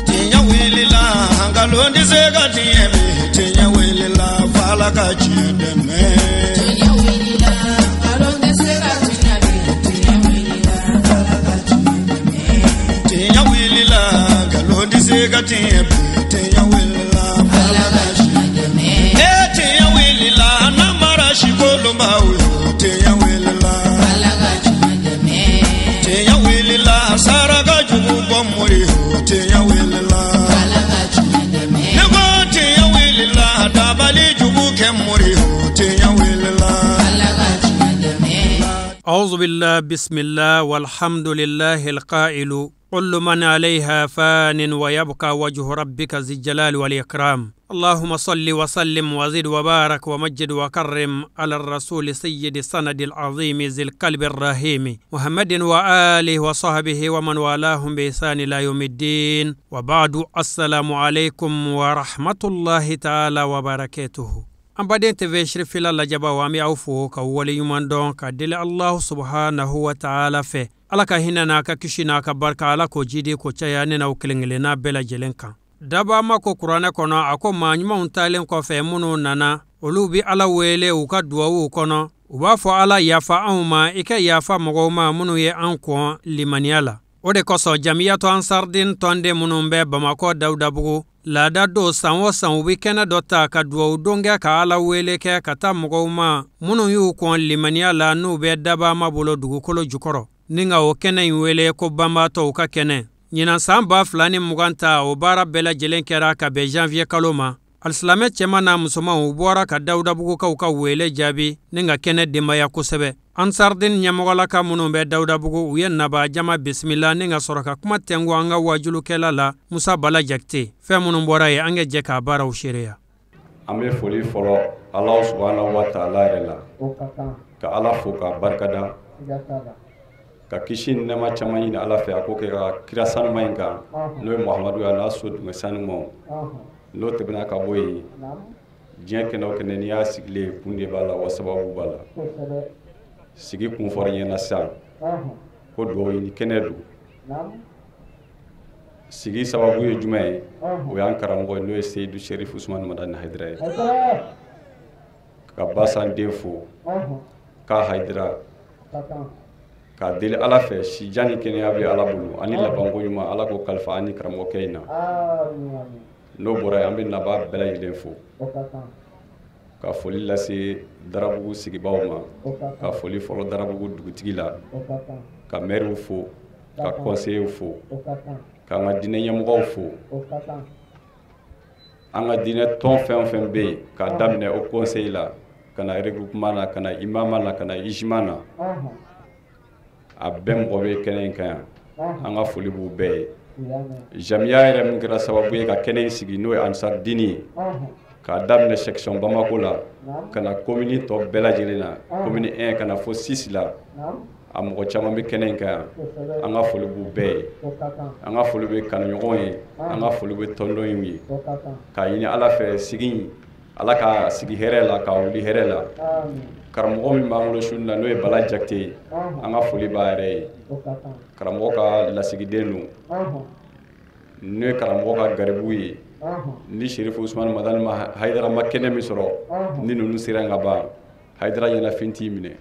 Tiɲɛ wulila nkalon tɛ se ka tiɲɛ bi tiɲɛ wulila f'Ala ka tiɲɛ dɛmɛ. Tiɲɛ wulila nkalon tɛ se ka tiɲɛ bi tiɲɛ wulila f'Ala ka tiɲɛ dɛmɛ. Tiɲɛ wulila nkalon tɛ se ka tiɲɛ bi tiɲɛ wulila f'Ala ka tiɲɛ dɛmɛ. Ee tiɲɛ wulila namara si kolonbaw yo tiɲɛ wulila f'Ala ka tiɲɛ dɛmɛ. Tiɲɛ wulila saraka jugu bɔ mori yo tiɲɛ wulila f'Ala ka tiɲɛ dɛmɛ. Ne ko tiɲɛ wulila dabali jugu kɛ mori yo tiɲɛ wulila f'Ala ka tiɲɛ dɛmɛ. أعوذ بالله بسم الله والحمد لله القائل كل من عليها فان ويبقى وجه ربك ذي الجلال والإكرام. اللهم صل وسلم وزد وبارك ومجد وكرم على الرسول سيد السند العظيم ذي القلب الرحيم محمد وآله وصحبه ومن والاهم بإحسان إلى يوم الدين. وبعد، السلام عليكم ورحمة الله تعالى وبركاته. An baden TV Sirifila lajɛbaw, an bɛ aw fo ka waleɲuman dɔn ka deli Allahu subhanahu wa ta'ala fɛ. Ala ka hinɛ n'a ka kisi n'a ka barika, Ala k'o jidi k'o caya ne n'aw kelen kelenna bɛɛ lajɛlen kan. Dabama ko kuranɛ kɔnɔ, a ko maa ɲumanw taalen kɔfɛ, minnu nana, olu bi Ala wele u ka duwawu kɔnɔ. U b'a fɔ: Ala, yafa anw ma, i ka yafa mɔgɔw ma minnu ye an kɔn limaniya la. O de kosɔn Jamiyatu Ansardin tɔnden minnu bɛ Bamakɔ Dawudabugu, laada don, san o san u bɛ kɛnɛ dɔ ta ka duwawu don kɛ, ka Ala wele kɛ ka taa mɔgɔw ma minnu y'u kɔn limaniya la, n'u bɛ dabama bolo dugukolo jukɔrɔ, ni ka o kɛnɛ in wele ko banbaatɔw ka kɛnɛ. Ɲinan san 2020 ta, o baara bɛɛ lajɛlen kɛra ka bɛn janvier kalo ma. Alisilamɛ cɛman n'a musomanw, u bɔra ka Dawudabugukaw ka wele jaabi ni ka kɛnɛ denbaya kosɛbɛ. Ansardin ɲɛmɔgɔlaka minnu bɛ Dawudabugu, u ye naba jama bisimila ni ka sɔrɔ ka kuma tɛnku an ka wajulukɛla la, Musa Bala Jakite. Fɛn minnu bɔra yen, an ka jɛ k'a baaraw seereya. An bɛ foli fɔlɔ Ala subhanahu wa ta'ala yɛrɛ la, ka Ala fo k'a barikada, ka kisi ni nɛɛma caman ɲini Ala fɛ, a k'o kɛ ka kira sanuma in kan, n'o ye Muhamadu ye, a n'a so dungɛ sanumaw. N'o tɛmɛna ka bɔ yen, diɲɛ kɛnɛ o kɛnɛ, n'i y'a sigilen, kun de b'a la wa sababu b'a la. Sigi kun fɔra ɲɛna sisan ko dugawu ɲini kɛnɛ don. Sigi sababu ye jumɛn ye? O y'an karamɔgɔ ye, n'o ye Seyidu Sherif Usumani Madani Hayidara ye, ka Basan den fo k'a Hayidara, k'a deli Ala fɛ, si jan ni kɛnɛya bɛ Ala bolo ani labanko ɲuman, Ala k'o kalifa an ni karamɔgɔkɛ in na. N'o bɔra yen, an bɛ nabaa bɛɛ lajɛlen fo, ka foli lase Darabugu sigibaw ma, ka foli fɔlɔ Darabugu dugutigi la, ka maires fo, ka conseillers fo, k'an ka diinɛ ɲɛmɔgɔw fo, an ka diinɛ tɔn fɛn o fɛn bɛ yen, k'a daminɛ o conseil la ka na regroupement na, ka na imama na, ka na ijima na, a bɛɛ mɔgɔ bɛ kɛnɛ in kan yan. An ka foli b'u bɛɛ ye. Jamiya yɛrɛ min kɛra sababu ye ka kɛnɛ in sigi, n'o ye Ansardini ye, k'a daminɛ section Bamako la ka na commune tɔ bɛɛ lajɛlen na, commune 1 ka na fo 6 la, a mɔgɔ caman bɛ kɛnɛ in kan yan. An ka foli b'u bɛɛ ye. An ka foli bɛ kanuɲɔgɔnw ye, an ka foli bɛ tɔndenw ye, k'a ɲini Ala fɛ, sigi Ala ka sigi hɛrɛ la, k'a wuli hɛrɛ la. Karamɔgɔ min b'an bolo su in na, n'o ye Bala Jakite ye, an ka foli b'a yɛrɛ ye. Karamɔgɔ ka lasigiden don, n'o ye karamɔgɔ ka garibu ye. Ni Serifu Usumani Madani ma Hayidara ma kɛnɛ min sɔrɔ, ni ninnu sera yen ka ban, Hayidara ɲɛnafin t'i minɛ.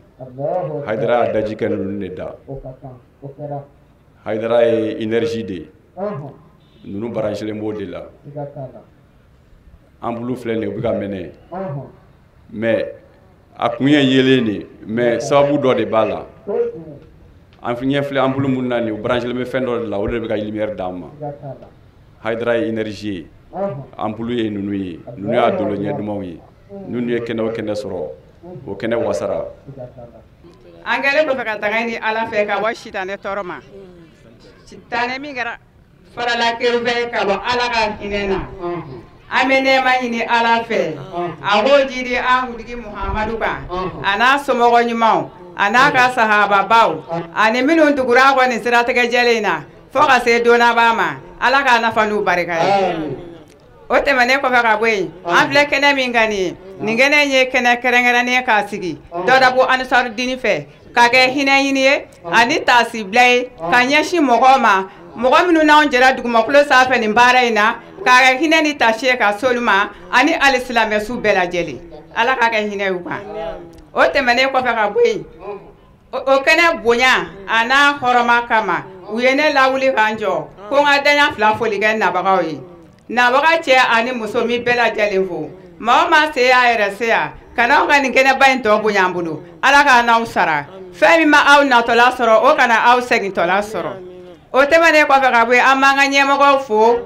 Hayidara y'a daji kɛ ninnu de da. Hayidara ye énergie de ye, ninnu branchelen b'o de la. Ampoule filɛ nin ye, u bɛ ka mɛnɛ, mais a kun ye yelen de, mais sababu dɔ de b'a la. An ɲɛ filɛ ampoule minnu na nin, u branchelen bɛ fɛn dɔ de la, o de bɛ ka lumière d'an ma. Hayidara ye énergie ye, ampoule ye ninnu ye, ninnu y'a dolo ɲɛ dumanw ye. Ninnu ye kɛnɛ o kɛnɛ sɔrɔ, o kɛnɛ wasara. An kɛlen kɔfɛ ka taga ni Ala fɛ ka bɔ sitanɛ tɔɔrɔ ma, sitanɛ min kɛra farala kerubɛ ka bɔ Ala ka hinɛ na, an bɛ nɛɛma ɲini Ala fɛ, a k'o jidi an kuntigi Muhamadu kan, a n'a somɔgɔ ɲumanw, a n'a ka sahababaw, ani minnu tugura a kɔ nin siratigɛ jɛlen in na fo ka se don laban ma. Ala k'a nafa n'u barika ye. O tɛmɛnen kɔfɛ ka bɔ yen, an filɛ kɛnɛ min kan nin ye, nin kɛnɛ in ye kɛnɛ kɛrɛnkɛrɛnnen ye k'a sigi Dawudabugu Ansarudini fɛ. Ka kɛ hinɛ ɲini ye ani taasibila ye ka ɲɛsin mɔgɔw ma, mɔgɔ minnu n'anw jɛra dugumakolo sanfɛ nin baara in na, k'a kɛ hinɛ ni tasi ye ka s'olu ma ani alisilamɛsu bɛɛ lajɛlen. Ala k'a kɛ hinɛ y'u kan. O tɛmɛnen kɔfɛ ka bɔ yen, o kɛnɛ bonya a n'a hɔrɔma kama, u ye ne lawuli k'an jɔ ko n ka daɲa fila foli kɛ nabagaw ye. Nabaga cɛ ani muso min bɛɛ lajɛlen fo. Maa o maa se y'a yɛrɛ se yan ka n'aw ka nin kɛnɛba in tɔ bonya an bolo, Ala k'a n'aw sara. Fɛn min ma aw natɔla sɔrɔ, o kana aw segintɔla sɔrɔ. O tɛmɛnen kɔfɛ ka bɔ yen, an b'an ka ɲɛmɔgɔw fo,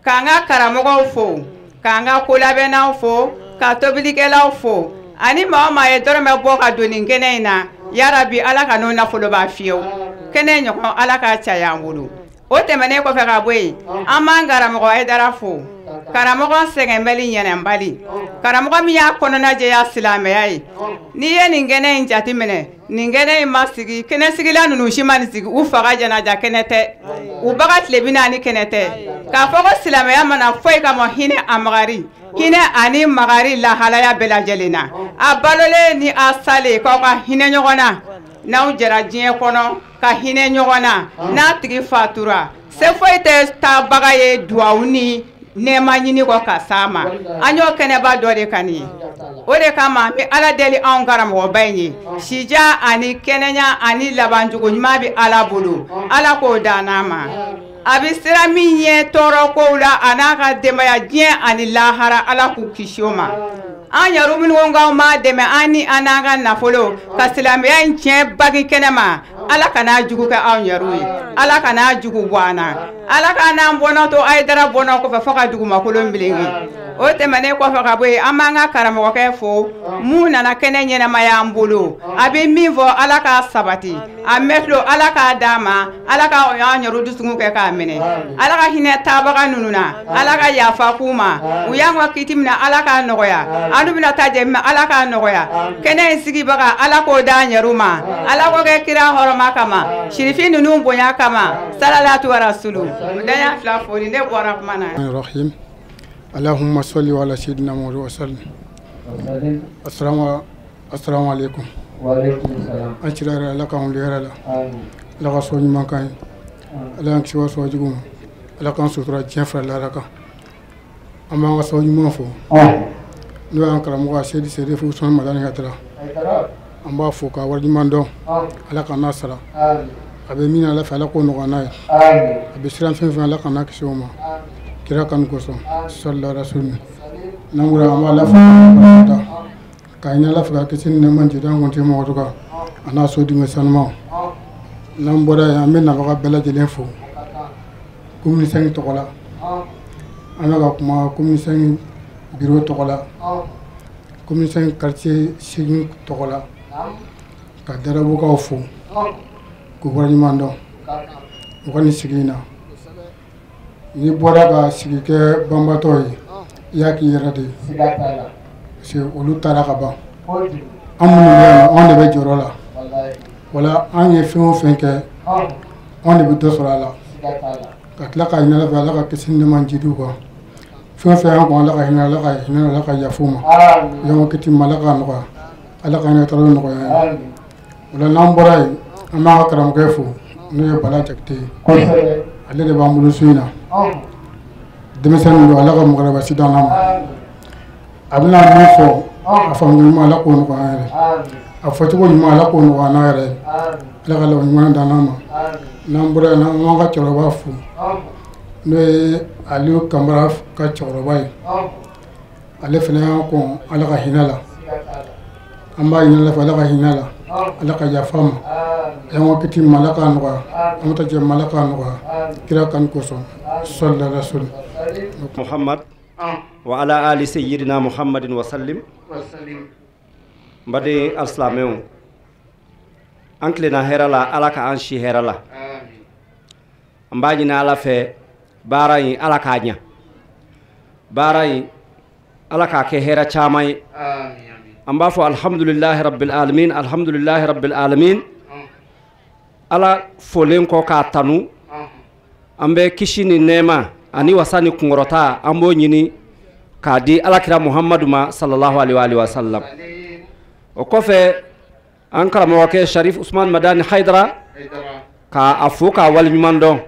k'an ka karamɔgɔw fo, k'an ka kolabɛnnaw fo, ka tobilikɛlaw fo, ani maa o maa ye dɔrɔmɛ bɔ ka don nin kɛnɛ in na, yarabi Ala ka n'o nafoloba fiyewu. Kɛnɛ ɲɔgɔn Ala k'a caya an bolo. O tɛmɛnen kɔfɛ ka bɔ yen, an b'an karamɔgɔ Hayidara fo. Karamɔgɔ sɛgɛnbali ɲɛnɛnbali, karamɔgɔ min y'a kɔnɔna jɛya silamɛya ye. N'i ye nin kɛnɛ in jateminɛ, nin kɛnɛ in ma sigi, kɛnɛsigila ninnu si ma nin sigi, u fa ka janaja kɛnɛ tɛ, u ba ka tile 40 kɛnɛ tɛ. K'a fɔ ko silamɛya mana foyi kama hinɛ a magari, hinɛ ani magari lahalaya bɛɛ lajɛlen na. A balolen ni a salen k'aw ka hinɛ ɲɔgɔn na, n'aw jɛra diɲɛ kɔnɔ ka hinɛ ɲɔgɔn na, n'a tigi fatura, se foyi tɛ taabaga ye duwawu ni nɛɛma ɲini kɔ ka s'a ma. An y'o kɛnɛba dɔ de kan nin ye. O de kama an bɛ Ala deli anw karamɔgɔba in ye, sija ani kɛnɛya ani labancogo ɲuman bɛ Ala bolo, Ala k'o dan n'a ma. A bɛ sira min ɲɛ tɔɔrɔ kow la a n'a ka denbaya diɲɛ ani lahara, Ala k'u kisi o ma. An yɛrɛ minnu ko k'anw b'a dɛmɛ an ni an n'an ka nafolo ka silamɛya in tiɲɛ bagi kɛnɛ ma, Ala kan'a jugu kɛ anw yɛrɛw ye, Ala kan'a jugu bɔ an na, Ala k'an n'an bɔnna to Hayidara bɔnna kɔfɛ fo ka dugumakolo meleke. O tɛmɛnen kɔfɛ ka bɔ yen, an b'an ka karamɔgɔkɛ fo mun nana kɛnɛ ɲɛnamaya an bolo. A bɛ min fɔ Ala k'a sabati, a mɛtulo Ala k'a d'a ma, Ala ka an yɛrɛ dusukun kɛ k'a minɛ, Ala ka hinɛ taabaga ninnu na, Ala ka yafa k'u ma, u y'an ka kiti minɛ Ala k'a nɔgɔya, an dun bɛna taa jɛ min Ala k'a nɔgɔya. Kɛnɛ in sigibaga Ala k'o d'an yɛrɛw ma, Ala k'o kɛ kira hɔrɔma kama, sirifin ninnu bonya kama, salalatu wa rasulu. Daɲa fila foli, ne bɔra kuma na. Allahumma salli ala sayyidina Muhammad wa sallim. Assalamu alaikum. Wa alaikum salam. An cira Ala k'an wuli hɛrɛ la. Ala ka sɔn ɲuman k'an ye. Ala k'an kisi wa jugu ma. Ala k'an sutura diɲɛ fara lahara kan. An b'an ka sɔn ɲuman fo. N'o y'an karamɔgɔ Seyidi Serifu Usumani Madani Hayidara. An b'a fo k'a waleɲuman dɔn. Ala k'an n'a sara. A bɛ min Ala fɛ, Ala k'o nɔgɔya n'a ye. A bɛ siran fɛn fɛn, Ala k'an n'a kisi o ma. Kira kanu kosɔn, sallallahu alaihi wasallam. N'an bɔra, an b'a la fo k'a ɲini Ala fɛ ka kisi ni nɛɛma jigin an kuntigi Mamadu kan a n'a sodenw sanumaw. N'an bɔra yen, an bɛ nabaga bɛɛ lajɛlen fo commune 5 tɔgɔ la. An bɛ ka kuma commune 5 bureau tɔgɔ la, commune 5 quartier 8 tɔgɔ la, ka Darabukaw fo k'u waleɲuman dɔn u ka nin sigi in na. N'i bɔra ka sigi kɛ banbatɔ ye, i y'a k'i yɛrɛ de ye, parce que olu taara ka ban. An minnu bɛ yan nɔ, anw de bɛ jɔyɔrɔ la. Wala an ye fɛn o fɛn kɛ, anw de bɛ dɔ sɔrɔ a la. Ka tila k'a ɲini Ala fɛ, Ala ka kisi ni nɛɛma jidi u kan. Fɛn o fɛn y'an kɔn, Ala ka hinɛ, Ala ka hinɛ, Ala ka yafa u ma. Y'an ka kiti ma, Ala k'a nɔgɔya, Ala ka hinɛ taara nɔgɔya an ye. O la n'an bɔra yen, an b'an ka karamɔgɔkɛ fo, n'o ye Bala Jakite ye. Ale de b'an bolo su in na. Denmisɛnnin don, Ala ka mɔgɔkɔrɔba si d'an ma. A bɛna min fɔ, a faamu ɲuman Ala k'o nɔgɔya an yɛrɛ. A fɔcogo ɲuman Ala k'o nɔgɔya an yɛrɛ. Ala ka laban ɲuman d'an ma. N'an bɔra yen, an b'an ka cɛkɔrɔba fo, n'o ye Aliyu Kamara ka cɛkɔrɔba ye. Ale fana y'an kɔn Ala ka hinɛ la. An b'a ɲini Ala fɛ, Ala ka hinɛ la, Ala ka yafa ma. Y'an ka kiti ma, Ala k'a nɔgɔya. An bɛ taa jɛ ma, Ala k'a nɔgɔya. Kira kanu kosɔn, sallallahu alaihi wasallam. Muhammad wa ala ali sayyidina Muhammadin wa sallim. N baden alisilamɛw, an tilenna hɛrɛ la, Ala ka an si hɛrɛ la. An b'a ɲini Ala fɛ, baara in Ala k'a ɲa, baara in Ala k'a kɛ hɛrɛ caman ye. An b'a fɔ alhamdulillahi rabbil alamin, alhamdulillahi rabbil alamin. Ala folen kɔ k'a tanu, an bɛ kisi ni nɛɛma ani wasa ni kunkɔrɔta, an b'o ɲini k'a di Alakira Muhamadu ma sallallahu alaihi wa sallam. O kɔfɛ, An karamɔgɔkɛ Sharif Usman Madani Haidara k'a a fo k'a waleɲuman dɔn.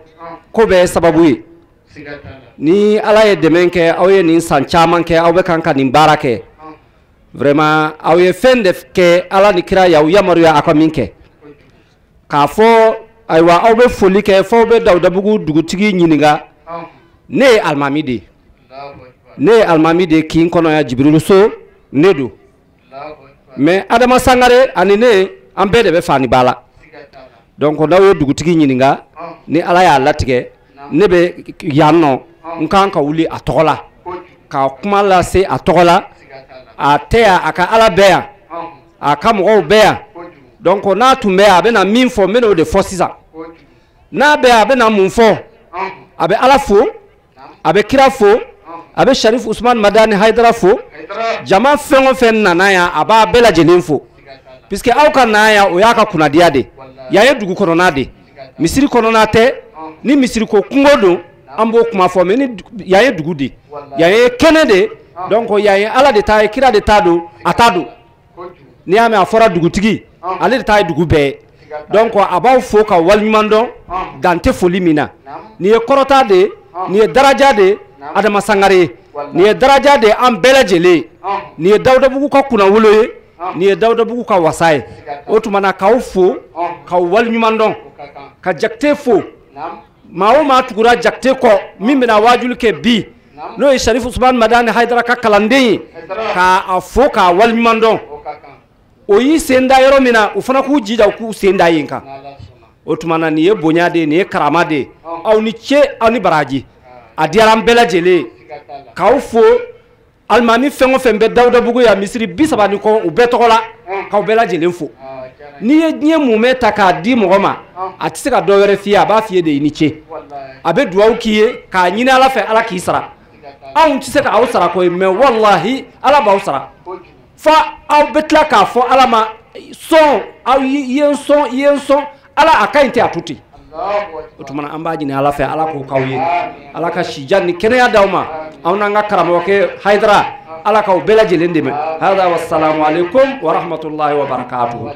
Ko bɛɛ ye sababu ye. Ni Ala ye dɛmɛ kɛ, aw ye nin san caman kɛ, aw bɛ kan ka nin baara kɛ. Vraiment, aw ye fɛn de kɛ, Ala ni kira y'aw yamaruya aw ka min kɛ. K'a fɔ ayiwa, aw bɛ foli kɛ f'aw bɛ Dawudabugu dugutigi ɲininka. Ne ye alimami de ye. Ne ye alimami de ye kin kɔnɔ yan, Jibirilu so ne don. Mais Adama Sangare ani ne, an bɛɛ de bɛ fani ba la. Donc n'aw ye dugutigi ɲininka, ni Ala y'a latigɛ ne bɛ yan nɔ, n kan ka wuli a tɔgɔ la ka kuma lase a tɔgɔ la. A tɛ yan, a ka Ala bɛ yan, a ka mɔgɔw bɛ yan. Donc n'a tun bɛ yan, a bɛna min fɔ, n bɛna o de fɔ sisan. N'a bɛ yan, a bɛna mun fɔ? A bɛ Ala fo, a bɛ kira fo, a bɛ Sharif Usman Madani Haidara fo. Jama fɛn o fɛn nana yan, a b'a bɛɛ lajɛlen fo, puisque aw ka na yan, o y'a ka kunnadiya de. Yan ye dugu kɔnɔna de, misiri kɔnɔna tɛ. Ni misiri ko kungo don, an b'o kuma fɔ, mais ni yan ye dugu de, yan ye kɛnɛ de. Donc yan ye Ala de ta ye, kira de ta don, a ta don. N'i y'a mɛn a fɔra dugutigi, ale de ta ye dugu bɛɛ ye. Donc a b'aw fo ka waleɲuman dɔn, dan tɛ foli min na. Nin ye kɔrɔta de ye, nin ye daraja de ye Adama Sangare ye, nin ye daraja de ye an bɛɛ lajɛlen ye, nin ye Dawudabugu ka kunnawolo ye, nin ye Dawudabugu ka wasa ye. O tuma na, k'aw fo k'aw waleɲuman dɔn, ka Jakite fo. Maa o maa tugura Jakite kɔ, min bɛna waajuli kɛ bi, n'o ye Sharif Usman Madani Haidara ka kalanden ye, k'a fo k'a waleɲuman dɔn. O y'i sen da yɔrɔ min na, u fana k'u jija u k'u sen da yen kan. O tuma na, nin ye bonya de ye, nin ye karama de ye. Aw ni ce, aw ni baraji, a diyara an bɛɛ lajɛlen ye k'aw fo. Alimami fɛn o fɛn bɛ Dawudabugu yan, misiri 30 ni kɔ, u bɛɛ tɔgɔ la, k'aw bɛɛ lajɛlen fo. N'i ye diɲɛ mumɛ ta k'a di mɔgɔ ma, a tɛ se ka dɔ wɛrɛ f'i ye, a b'a f'i ye de i ni ce. A bɛ duwawu k'i ye k'a ɲini Ala fɛ, Ala k'i sara. Anw tɛ se k'aw sara koyi, mais walahi, Ala b'aw sara. Fa aw bɛ tila k'a fɔ Ala ma sɔn, aw ye n sɔn, i ye n sɔn, Ala a ka ɲi tɛ, a to ten. O tuma na, an b'a ɲini Ala fɛ, Ala k'o k'aw ye, Ala ka sijan ni kɛnɛya d'aw ma, aw n'an ka karamɔgɔkɛ Hayidara, Ala k'aw bɛɛ lajɛlen dɛmɛ. Hada, wasalamu aleykum wa rahmatulahi wa barakatuhu.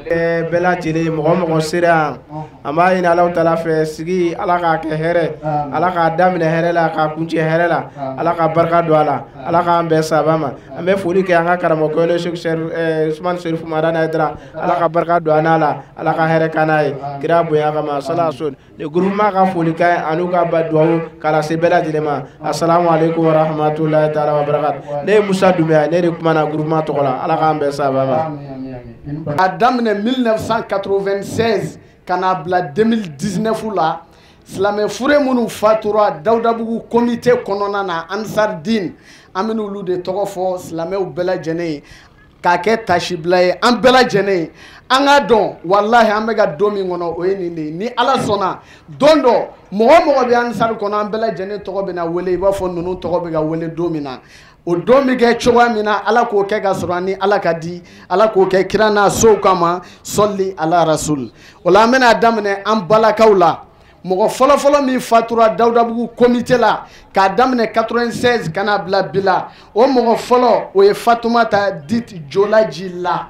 Bɛɛ lajɛlen, mɔgɔ o mɔgɔ sera yan, an b'a ɲini Alahu taala fɛ, sigi Ala k'a kɛ hɛrɛ, Ala k'a daminɛ hɛrɛ la, k'a kuncɛ hɛrɛ la, Ala ka barika don a la, Ala k'an bɛn saba ma. An bɛ foli kɛ an ka karamɔgɔkɛ n'o ye Sɛki Usumani Serifu Madani Hayidara, Ala ka barika don an n'a la, Ala ka hɛrɛ k'an n'a ye kira bonya kama salaso. Le groupement ka foli kan an'u ka ba duwawu k'a lase bɛɛ lajɛlen ma. Asalamu aleykum wa rahmatulahi taala wa barakatu. Ne ye Musa Dunbiya, ne de kumana groupement tɔgɔ la. Ala k'an bɛn saba ma. A daminɛ 1996 ka n'a bila 2019 la, silamɛ fure minnu fatura Dawudabugu comité kɔnɔna na, Ansar Din, an bɛ n'olu de tɔgɔ fɔ silamɛw bɛɛ lajɛlen ye, k'a kɛ tasibila ye an bɛɛ lajɛlen ye. An k'a dɔn, walahi, an bɛ ka don min kɔnɔ, o ye nin de ye. Ni Ala sɔnna, don dɔ, mɔgɔ o mɔgɔ bɛ Ansar kɔnɔ, an bɛɛ lajɛlen tɔgɔ bɛna wele i b'a fɔ ninnu tɔgɔ bɛ ka wele don min na. O don bɛ kɛ cogoya min na, Ala k'o kɛ ka sɔrɔ an ni Ala ka di, Ala k'o kɛ kira n'a sow kama, sɔli ala rasul. O la, an bɛna daminɛ an balakaw la. Mɔgɔ fɔlɔfɔlɔ min fatura Dawudabugu comité la k'a daminɛ 96 ka n'a bila bi la, o mɔgɔ fɔlɔ, o ye Fatumata dit Jolaji la.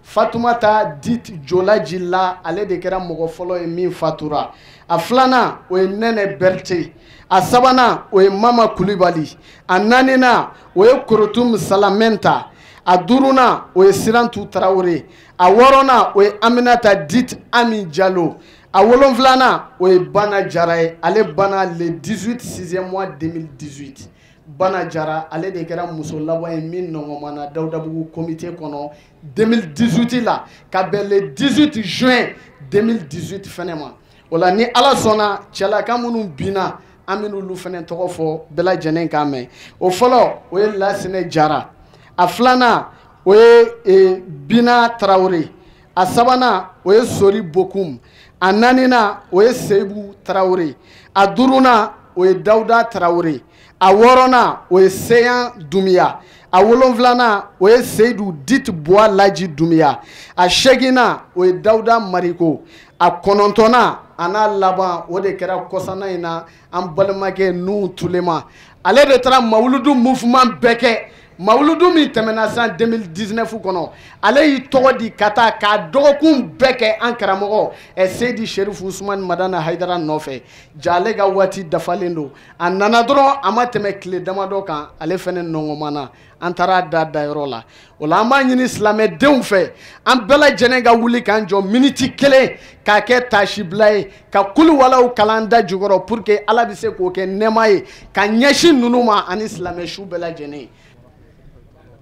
Fatumata dit Jolaji la, ale de kɛra mɔgɔ fɔlɔ ye min fatura. A filanan, o ye Nɛnɛ Berete. A sabanan, o ye Mama Kulibali. A naaninan, o ye Korotum Salamɛnta. A duurunan, o ye Sirantu Tarawele. A wɔɔrɔnan, o ye Aminata dit Ami Jalo. A wolonfilanan, o ye Bana Jara ye. Ale bana le 18 6e mois 2018. Bana Jara, ale de kɛra muso laban ye min nɔngɔnmana Dawudabugu comité kɔnɔ 2018 la, ka bɛn le 18 juin 2018 fɛnɛ ma. O la, ni Ala sɔnna, cɛlaka minnu binna, an bɛn'olu fɛnɛ tɔgɔ fɔ bɛɛ lajɛlen k'a mɛn. O fɔlɔ, o ye Lasinɛ Jara. A filanan, o ye Bina Tarawele. A sabanan, o ye Sori Bokum. A naaninan, o ye Seyibu Tarawele. A duurunan, o ye Dawuda Tarawele. A wɔɔrɔnan, o ye Seyan Dumiya. A wolonfilanan, o ye Seyidu dit Buwa Laji Dumiya. A seeginnan, o ye Dawuda Mariko. A kɔnɔntɔnnan a n'a laban, o de kɛra kɔsana in na, an balimakɛ Nuhu Tulema. Ale de taara mawuludu mouvement bɛɛ kɛ. Mawuludu min tɛmɛna san 2019 kɔnɔ, ale y'i tɔgɔ di ka taa k'a dɔgɔkun bɛɛ kɛ an karamɔgɔ Seyidi Serifu Usumani Madani Hayidara nɔfɛ. Ja ale ka waati dafalen don, a nana dɔrɔn a ma tɛmɛ tile damadɔ kan, ale fɛnɛ nɔngɔnmana. An taara da dayɔrɔ la. O la an b'a ɲini silamɛdenw fɛ, an bɛɛ lajɛlen ka wuli k'an jɔ miniti kelen k'a kɛ taasibila ye, ka kuluwalaw kalan da jukɔrɔ pour que Ala bɛ se k'o kɛ nɛɛma ye ka ɲɛsin ninnu ma ani silamɛ su bɛɛ lajɛlen.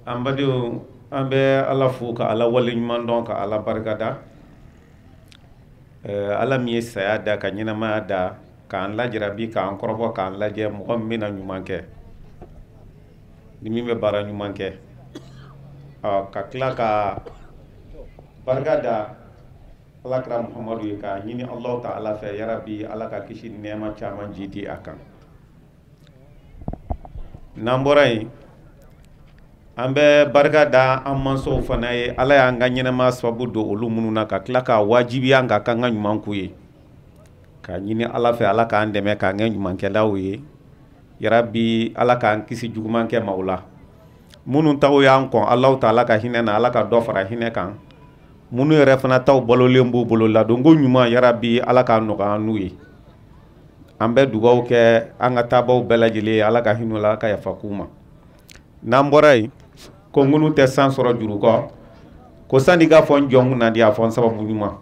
An badenw, an bɛ Ala fo ka Ala waleɲuman dɔn ka Ala barikada. Ala min ye saya da ka ɲɛnamaya da k'an lajarabi k'an kɔrɔbɔ k'an lajɛ mɔgɔ min bɛna ɲuman kɛ ni min bɛ baara ɲuman kɛ, ka tila ka barika da Ala kira Muhamadu ye k'a ɲini Alahu taala fɛ yarabi Ala ka kisi ni nɛɛma caman jidi a kan. N'an bɔra yen, an bɛ barika da an mansaw fana ye. Ala y'an ka ɲɛnɛmaya sababu don olu minnu na ka tila k'a wajibiya an kan k'an ka ɲuman k'u ye, k'a ɲini Ala fɛ Ala k'an dɛmɛ k'an kɛ ɲumankɛlaw ye yarabi Ala k'an kisi juguman kɛ maaw la. Minnu taw y'an kɔn Alahu taala ka hinɛ na, Ala ka dɔ fara hinɛ kan. Minnu yɛrɛ fana taw balolen b'u bolo ladonko ɲuman yarabi Ala k'a nɔgɔya an n'u ye. An bɛ dugawu kɛ an ka taabaw bɛɛ lajɛlen ye, Ala ka hinɛ u la, Ala ka yafa k'u ma. N'an bɔra yen, ko ŋunu tɛ san sɔrɔ juru kɔ, ko sanni k'a fɔ n jɔn kunna di a fɔ n sababu ɲuman.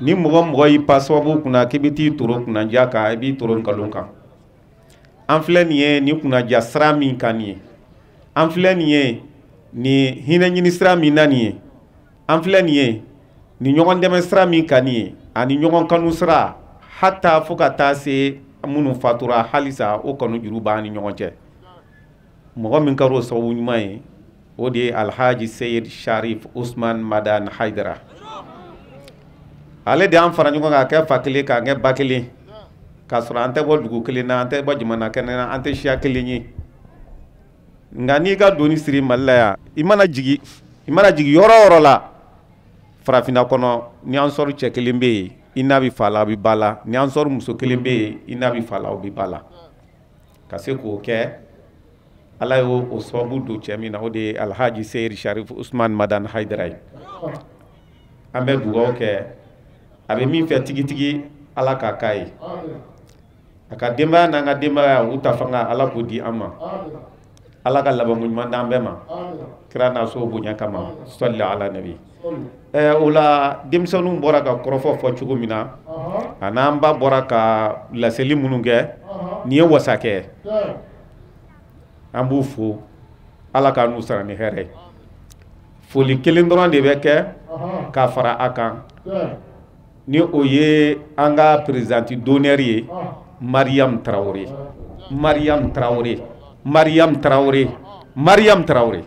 Ni mɔgɔ mɔgɔ y'i pa sababu kunna k'i bɛ t'i toro kunnaja kan, i b'i toro nkalon kan. An filɛ nin ye nin kunnaja sira min kan nin ye, an filɛ nin ye nin hinɛ ɲini sira min na nin ye, an filɛ nin ye nin ɲɔgɔn dɛmɛ sira min kan nin ye, ani ɲɔgɔn kanu sira, hata fo ka taa se minnu fatura halisa o kanu juru b'an ni ɲɔgɔn cɛ. Mɔgɔ min kɛra o sababu ɲuman ye, o de ye Alhaji Seyid Sharif Usman Madani Hayidara. Ale de y'an fara ɲɔgɔn kan k'a kɛ fa kelen k'an kɛ ba kelen, k'a sɔrɔ an tɛ bɔ dugu kelen na, an tɛ bɔ jamana kelen na, an tɛ siya kelen ye. Nka n'i ka doni siri Mali la yan, i mana jigin yɔrɔ o yɔrɔ la farafinna kɔnɔ, ni ansɔri cɛ kelen bɛ yen, i n'a bɛ fa la, a bɛ ba la. Ni ansɔri muso kelen bɛ yen, i n'a bɛ fa la, o bɛ ba la. Ka se k'o kɛ, Ala y'o o sababu don cɛ min na, o de ye Alhaji Seyid Sharif Usman Madani Hayidara ye. An bɛ dugawu kɛ, a bɛ min fɛ tigitigi, Ala k'a k'a ye. A ka denbaya n'an ka denbaya u ta fanga, Ala k'o di an ma. Ala ka labanko ɲuman d'an bɛɛ ma. Kira n'a so bonya kama, sɔli ala nabi. O la denmisɛnninw bɔra ka kɔrɔfɔ fɔ cogo min na, a n'an ba bɔra ka laseli minnu kɛ, nin ye wasa kɛ. An b'u fo, Ala k'an n'u sara ni hɛrɛ ye. Foli kelen dɔrɔn de bɛ kɛ k'a fara a kan, ni o ye an ka présidente d'honneur ye, Mariam Traoré. Mariam Traoré, Mariam Traoré, Mariam Traoré.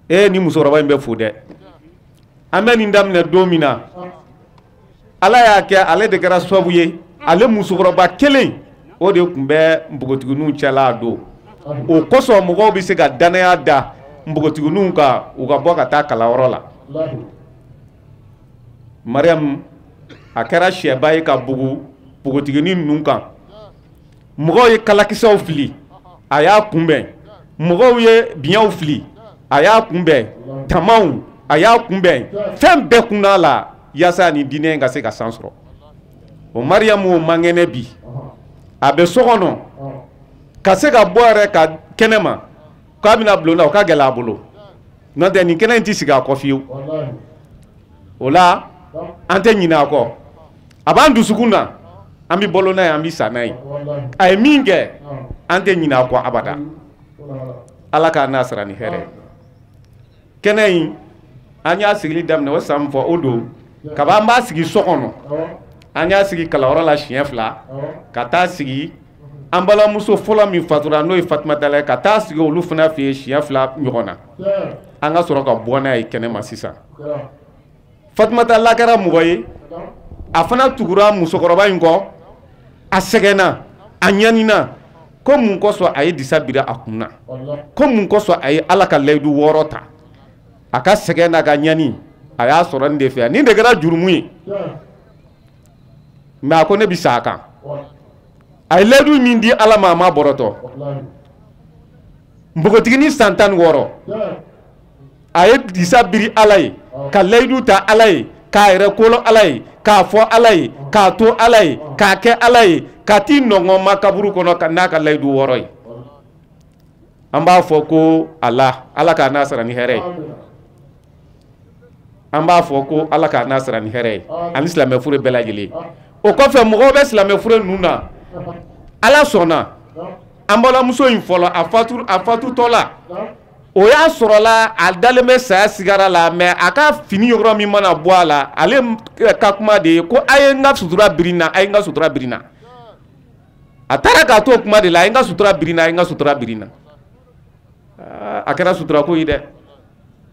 Ni musokɔrɔba in bɛ fo dɛ. An bɛ nin daminɛ don min na, Ala y'a kɛ ale de kɛra sababu ye, ale musokɔrɔba kelen o de tun bɛ npogotigininw cɛla a don. O kosɔn mɔgɔw bɛ se ka danaya da npogotigininw kan, u ka bɔ ka taa kalanyɔrɔ la. Mariam a kɛra sɛba ye ka bugu npogotiginin ninnu kan. Mɔgɔw ye kalakisɛw fili, a y'a kunbɛn. Mɔgɔw ye biɲɛw fili, a y'a kunbɛn. Tamaw, a y'a kunbɛn. Fɛn bɛɛ kun a la yaasa nin diinɛ in ka se ka san sɔrɔ. O Mariam o man kɛnɛ bi, a bɛ so kɔnɔ, ka se ka bɔ yɛrɛ ka kɛnɛ ma k'a bɛna bulon na, o ka gɛlɛn a bolo. N'o tɛ nin kɛnɛ in tɛ sigi a kɔ fiyewu. O la an tɛ ɲinɛ a kɔ, a b'an dusukun na, an bɛ balo n'a ye, an bɛ sa n'a ye. A ye min kɛ, an tɛ ɲinɛ a kɔ abada. Ala k'a n'a sara ni hɛrɛ ye. Kɛnɛ in an y'a sigili daminɛ o san fɔ o don, kaban an b'a sigi so kɔnɔ, an y'a sigi kalanyɔrɔ la siɲɛ fila, ka taa sigi an balimamuso fɔlɔ min fatura n'o ye Fatumata ye, ka taa sigi olu fana fɛ yen siɲɛ fila ɲɔgɔn na. An ka sɔrɔ ka bɔ n'a ye kɛnɛma sisan. Fatumata la kɛra mɔgɔ ye, a fana tugura musokɔrɔba in kɔ, a sɛgɛnna, a ɲanina, ko mun kosɔn a ye disa biri a kun na, ko mun kosɔn a ye Ala ka layidu wɔɔrɔ ta. A ka sɛgɛn n'a ka ɲani, a y'a sɔrɔ nin de fɛ, nin de kɛra jurumu ye. Mais a ko ne bɛ sa a kan. A ye layidu min di Ala ma, a ma bɔrɔtɔ. Npogotiginin san 16 a ye disa biri Ala ye, ka layidu ta Ala ye, k'a yɛrɛ kolo Ala ye, k'a fɔ Ala ye, k'a to Ala ye, k'a kɛ Ala ye, ka t'i nɔngɔn ma kaburu kɔnɔ ka n'a ka layidu 6 ye. An b'a fɔ ko Ala, Ala k'a n'a sara ni hɛrɛ ye. An b'a fɔ ko Ala k'a n'a sara ni hɛrɛ ye ani silamɛ fure bɛɛ lajɛlen. O kɔfɛ mɔgɔw bɛ silamɛ fure ninnu na, Ala sɔnna an balimamuso in fɔlɔ a fatutɔ la, o y'a sɔrɔla a dalen bɛ saya sigara la, mais a ka fini yɔrɔ min mana bɔ a la, ale ka kuma de ye ko a ye n ka sutura biri n na, a ye n ka sutura biri n na. A taara k'a to o kuma de la, a ye n ka sutura biri n na, a ye n ka sutura biri n na. A kɛra sutura ko ye dɛ.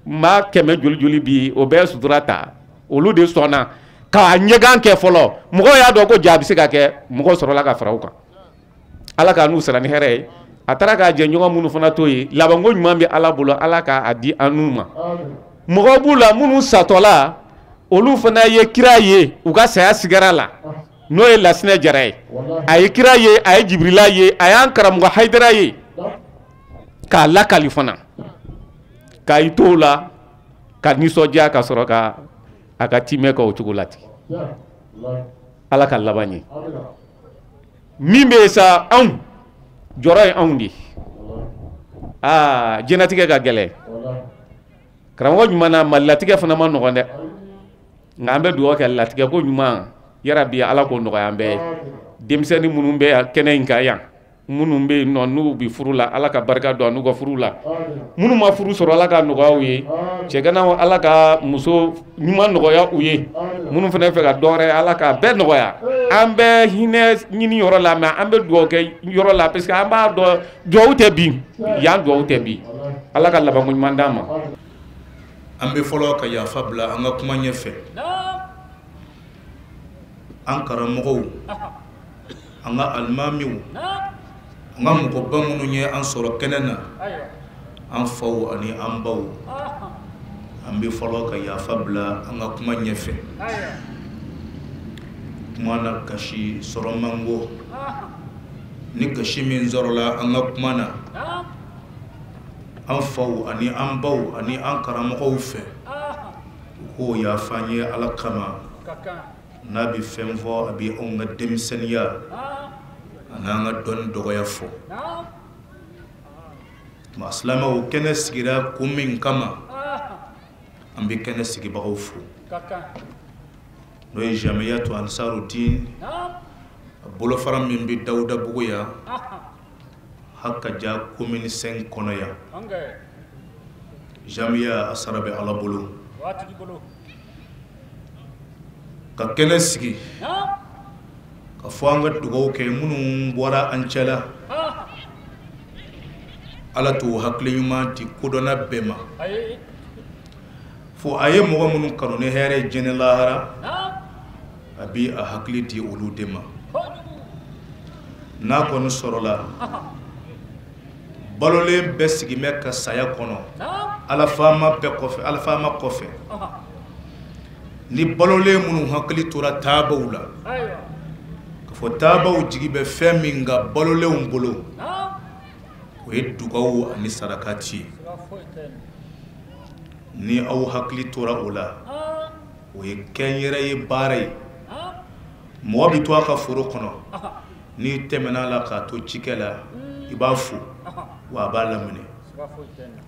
Maa 100 joli joli bi o bɛɛ sutura ta, olu de sɔnna k'a ɲɛgan kɛ fɔlɔ. Mɔgɔw y'a dɔn ko ja bɛ se ka kɛ, mɔgɔw sɔrɔla ka fara u kan. Ala k'a n'u sara ni hɛrɛ ye. A taara k'a jɛɲɔgɔn minnu fana to yen, labanko ɲuman bɛ Ala bolo, Ala k'a di an n'u ma. Mɔgɔw b'u la minnu satɔla, olu fana ye kira ye u ka saya sigara la, n'o ye Lasinɛ Jara ye. A ye kira ye, a ye Jibirila ye, a y'an karamɔgɔ Hayidara ye k'a lakali fana, k'a i to o la ka nisɔndiya ka sɔrɔ ka a ka timɛ kɛ o cogo la ten. Ala ka laban ye. Min bɛ yen sa, anw jɔrɔ ye anw de ye. Aa, diɲɛlatigɛ ka gɛlɛn. Karamɔgɔ ɲuman na, Malilatigɛ fana ma nɔgɔn dɛ. Nka an bɛ dugawu kɛ latigɛ ko ɲuman yarabi Ala k'o nɔgɔya an bɛɛ ye. Denmisɛnnin minnu bɛ kɛnɛ in kan yan, minnu bɛ yen nɔ n'u bɛ furu la, Ala ka barika don n'u ka furu la. Minnu ma furu sɔrɔ, Ala ka nɔgɔya u ye. Cɛganaw, Ala ka muso ɲuman nɔgɔya u ye. Minnu fana fɛ ka dɔ wɛrɛ, Ala ka bɛɛ nɔgɔya. An bɛ hinɛ ɲini yɔrɔ la, mais an bɛ dugawu kɛ yɔrɔ la, parce que an b'a dɔn dugawu tɛ bin yan, dugawu tɛ bin. Ala ka labanko ɲuman d'an ma. An bɛ fɔlɔ ka yafa bila an ka kuma ɲɛfɛ. An karamɔgɔw, an ka alimamiw, an ka mɔgɔba minnu ye an sɔrɔ kɛnɛ na, an faw ani an baw, an bɛ fɔlɔ ka yafa bila an ka kuma ɲɛfɛ. Kuma na kasi sɔrɔ man go. Ni kasi min sɔrɔla an ka kuma na, an faw ani an baw ani an karamɔgɔw fɛ, u k'o yafa an ye Ala kama. N'a bɛ fɛn fɔ, a bɛ anw ka denmisɛnninya an'an ka dɔnni dɔgɔya fɔ. Tuma silamɛw, kɛnɛ sigira kun min kama, an bɛ kɛnɛ sigibagaw fo, n'o ye Jamiyatu Ansarudin, a bolofara min bɛ Dawudabugu yan, Hakaja commune 5 kɔnɔ yan. Jamiya a sara bɛ Ala bolo. Ka kɛnɛ sigi ka fɔ an ka dugawu kɛ minnu bɔra an cɛla, Ala t'o hakili ɲuman di kodɔnna bɛɛ ma. Fo a ye mɔgɔ minnu kanu ni hɛrɛ diɲɛ lahara, a bi a hakili di olu de ma. N'a kɔni sɔrɔla, balolen bɛɛ sigin bɛ ka saya kɔnɔ, Ala faama bɛɛ kɔfɛ, Ala faama kɔfɛ. Ni balolen minnu hakili tora taabaw la, k'a fɔ taabaw jigi bɛ fɛn min kan balolenw bolo, o ye dugawu ani sarakati ye. Ni aw hakili tora o la, o ye kɛnyɛrɛye baara ye. Mɔgɔ bɛ to a ka foro kɔnɔ, n'i tɛmɛna la k'a to cikɛ la, i b'a fo wa a b'a laminɛ.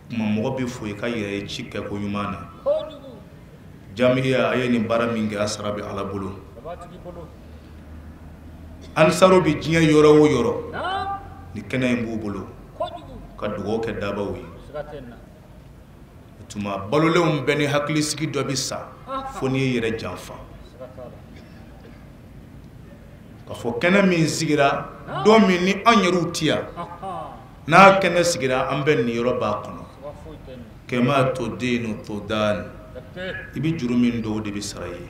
Kuma mɔgɔ bɛ fo i ka yɛrɛ ye ci kɛ ko ɲuman na. Jamiya a ye nin baara min kɛ, a sara bɛ Ala bolo. Ansaru bɛ diɲɛ yɔrɔ o yɔrɔ, ni kɛnɛ in b'u bolo ka dugawu kɛ dabaw ye. O tuma balolenw bɛɛ ni hakilisigi dɔ bɛ sa fo n'i ye yɛrɛ janfa. K'a fɔ kɛnɛ min sigira don min ni an yɛrɛw ti yan, n'a kɛnɛ sigira an bɛɛ niyɔrɔ b'a kɔnɔ. Kɛmɛ to den to dan, i bɛ juru min don o de bɛ sara i ye.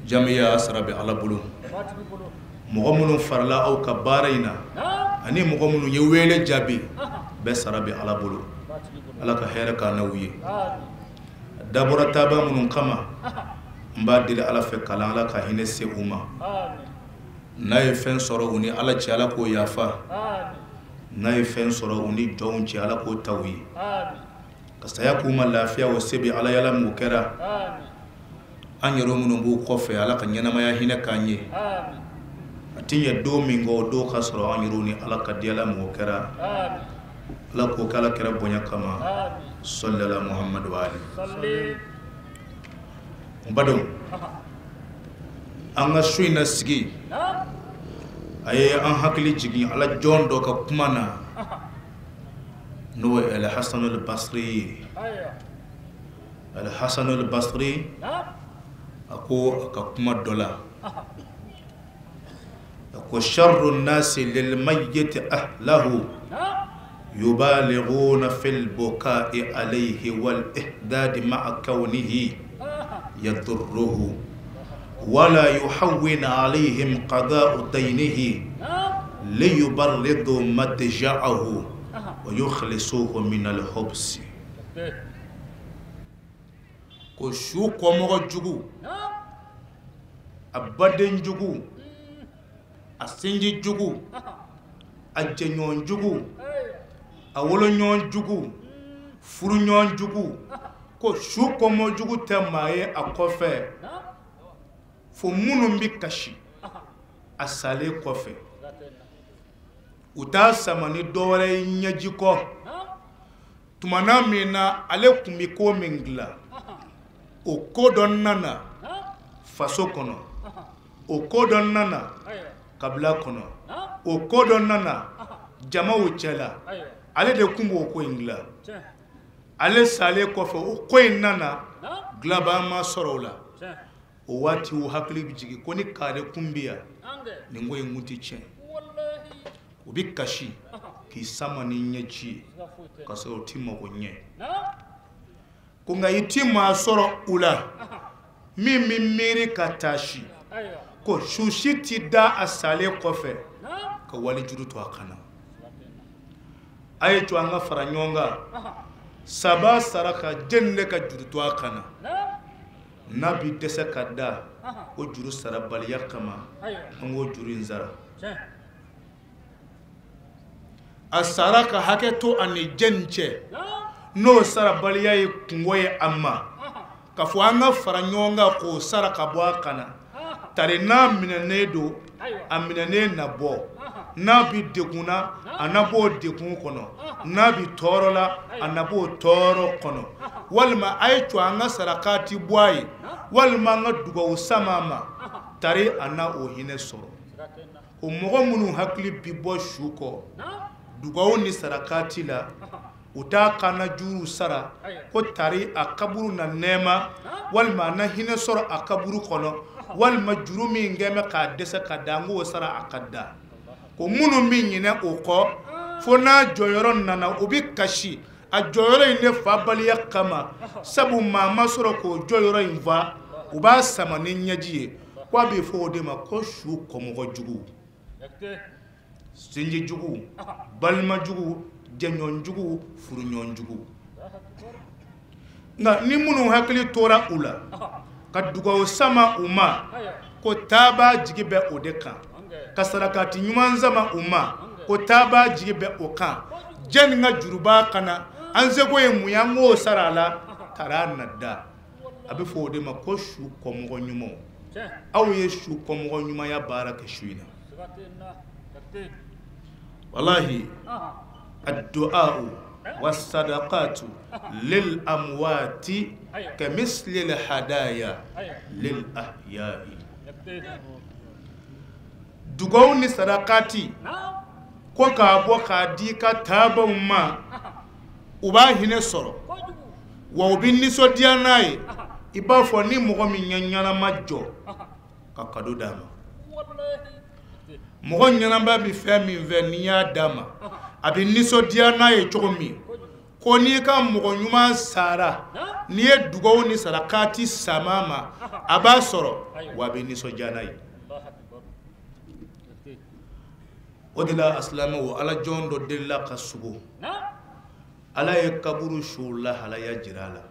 Jamiya a sara bɛ Ala bolo. Mɔgɔ minnu farala aw ka baara in na ani mɔgɔ minnu ye wele jaabi, bɛɛ sara bɛ Ala bolo. Ala ka hɛrɛ k'an n'aw ye. A dabɔra taaba minnu kama, n b'a deli Ala fɛ kalan Ala ka hinɛ se u ma. N'a ye fɛn sɔrɔ u ni Ala cɛ, Ala k'o yafa. N'a ye fɛn sɔrɔ u ni jɔnw cɛ, Ala k'o ta u ye. Ka saya k'u ma lafiya, o se bɛ Ala yala mun kɛra. An yɛrɛ minnu b'u kɔfɛ, Ala ka ɲɛnamaya hinɛ k'an ye. A tɛ ɲɛ don min kɔ, o don ka sɔrɔ an yɛrɛw ni Ala ka di ala mun kɛra. Ala k'o kɛ Ala kɛra bonya kama. Sɔlila Muhammadu Ali. N badenw, an ka su in na sigi a ye an hakili jigin Ala jɔn dɔ ka kuma na, n'o ye Al-Hasan al-Basri ye. Al-Hasan al-Basri a ko a ka kuma dɔ la, a ko sharru nasi lil mayyiti ahlahu yubalighuna fil buka'i alayhi wal ihdad ma'a kawnihi yadurruhu wala yuhawwin alayhim qada'u daynihi liyubarridu madja'ahu wa yukhlisuhu min al-hubs. Ko su kɔmɔgɔ jugu, a baden jugu, a sinji jugu, a jɛɲɔgɔn jugu, a woloɲɔgɔn jugu, furuɲɔgɔn jugu, ko su kɔmɔgɔ jugu tɛ maa ye a kɔfɛ fo minnu bɛ kasi a salen kɔfɛ. U t'a sama ni dɔwɛrɛ ye ɲɛji kɔ. Tumana min na ale tun bɛ ko min dilan, o ko dɔ nana faso kɔnɔ, o ko dɔ nana kabila kɔnɔ, o ko dɔ nana jamaw cɛla, ale de tun b'o ko in dilan. Ale salen kɔfɛ, o ko in nana dilanbaa ma sɔrɔ o la. O waati u hakili bɛ jigin ko ni kare kun bɛ yan, nin ko in kun tɛ tiɲɛ. U bɛ kasi k'i sama ni ɲɛji ye, k'a sɔrɔ u t'i mago ɲɛ. Ko nka i ti maa sɔrɔ u la min bɛ miiri ka taasi, ko su si ti da a salen kɔfɛ ka walijuru to a kan na. A ye to an ka fara ɲɔgɔn kan, saba saraka jɛni de ka juru to a kan na. N'a bi dɛsɛ ka da o juru sarabaliya kama, an k'o juru in sara. A sara ka hakɛ to a ni jɛni cɛ, n'o sarabaliya ye kungo ye a ma, k'a fɔ an ka fara ɲɔgɔn kan k'o sara ka bɔ a kan na. Tari n'a minɛnen don, a minɛnen na bɔ. N'a bi degun na, a na bɔ o degun kɔnɔ. N'a bi tɔɔrɔ la, a na bɔ o tɔɔrɔ kɔnɔ. Walima a ye to an ka sarakati bɔ a ye, walima an ka dugawu sama a ma, tari a na o hinɛ sɔrɔ. O mɔgɔ minnu hakili bi bɔ su kɔ dugawu ni sarakati la, u t'a kana juru sara, ko tari a kaburu na nɛɛma, walima a na hinɛ sɔrɔ a kaburu kɔnɔ, walima juru min kɛn bɛ k'a dɛsɛ ka da, an k'o sara a ka da. Ko minnu bɛ ɲinɛ o kɔ, fo n'a jɔyɔrɔ nana u bɛ kasi a jɔyɔrɔ in de fabaliya kama, sabu maa ma sɔrɔ k'o jɔyɔrɔ in fa, u b'a sama ni ɲɛji ye. Ko a bɛ fɔ o de ma ko su kɔmɔgɔ jugu, sinji jugu, balima jugu, jɛɲɔgɔn jugu, furuɲɔgɔn jugu. Nka ni minnu hakili tora u la ka dugawu sama u ma, ko taabaa jigi bɛ o de kan, ka sarakati ɲuman sama u ma, ko taabaa jigi bɛ o kan, jɛni ka juruba kana an seko ye mun ye, an k'o sara a la, tara na da. A bɛ fɔ o de ma ko su kɔmɔgɔ ɲumanw. Aw ye su kɔmɔgɔ ɲumanya baara kɛ su in na. Walahi, ad-du'a was-sadaqatu lil amwati kamisli al-hadaya lil ahya'i. Dugawu ni sarakati ko k'a bɔ k'a di ka taabaw ma, u b'a hinɛ sɔrɔ, wa u bɛ nisɔndiya n'a ye. I b'a fɔ ni mɔgɔ min ye ɲɛnama jɔ ka kado d'a ma. Mɔgɔ ɲɛnama bɛ fɛn min fɛ, n'i y'a d'a ma, a bɛ nisɔndiya n'a ye cogo min, ko n'i ka mɔgɔ ɲuman sara, n'i ye dugawu ni sarakati sama ma, a b'a sɔrɔ, wa a bɛ nisɔndiya n'a ye. O de la asilamɛw, Ala jɔn dɔ delila ka sugo, Ala ye kaburu su lahalaya jira a la.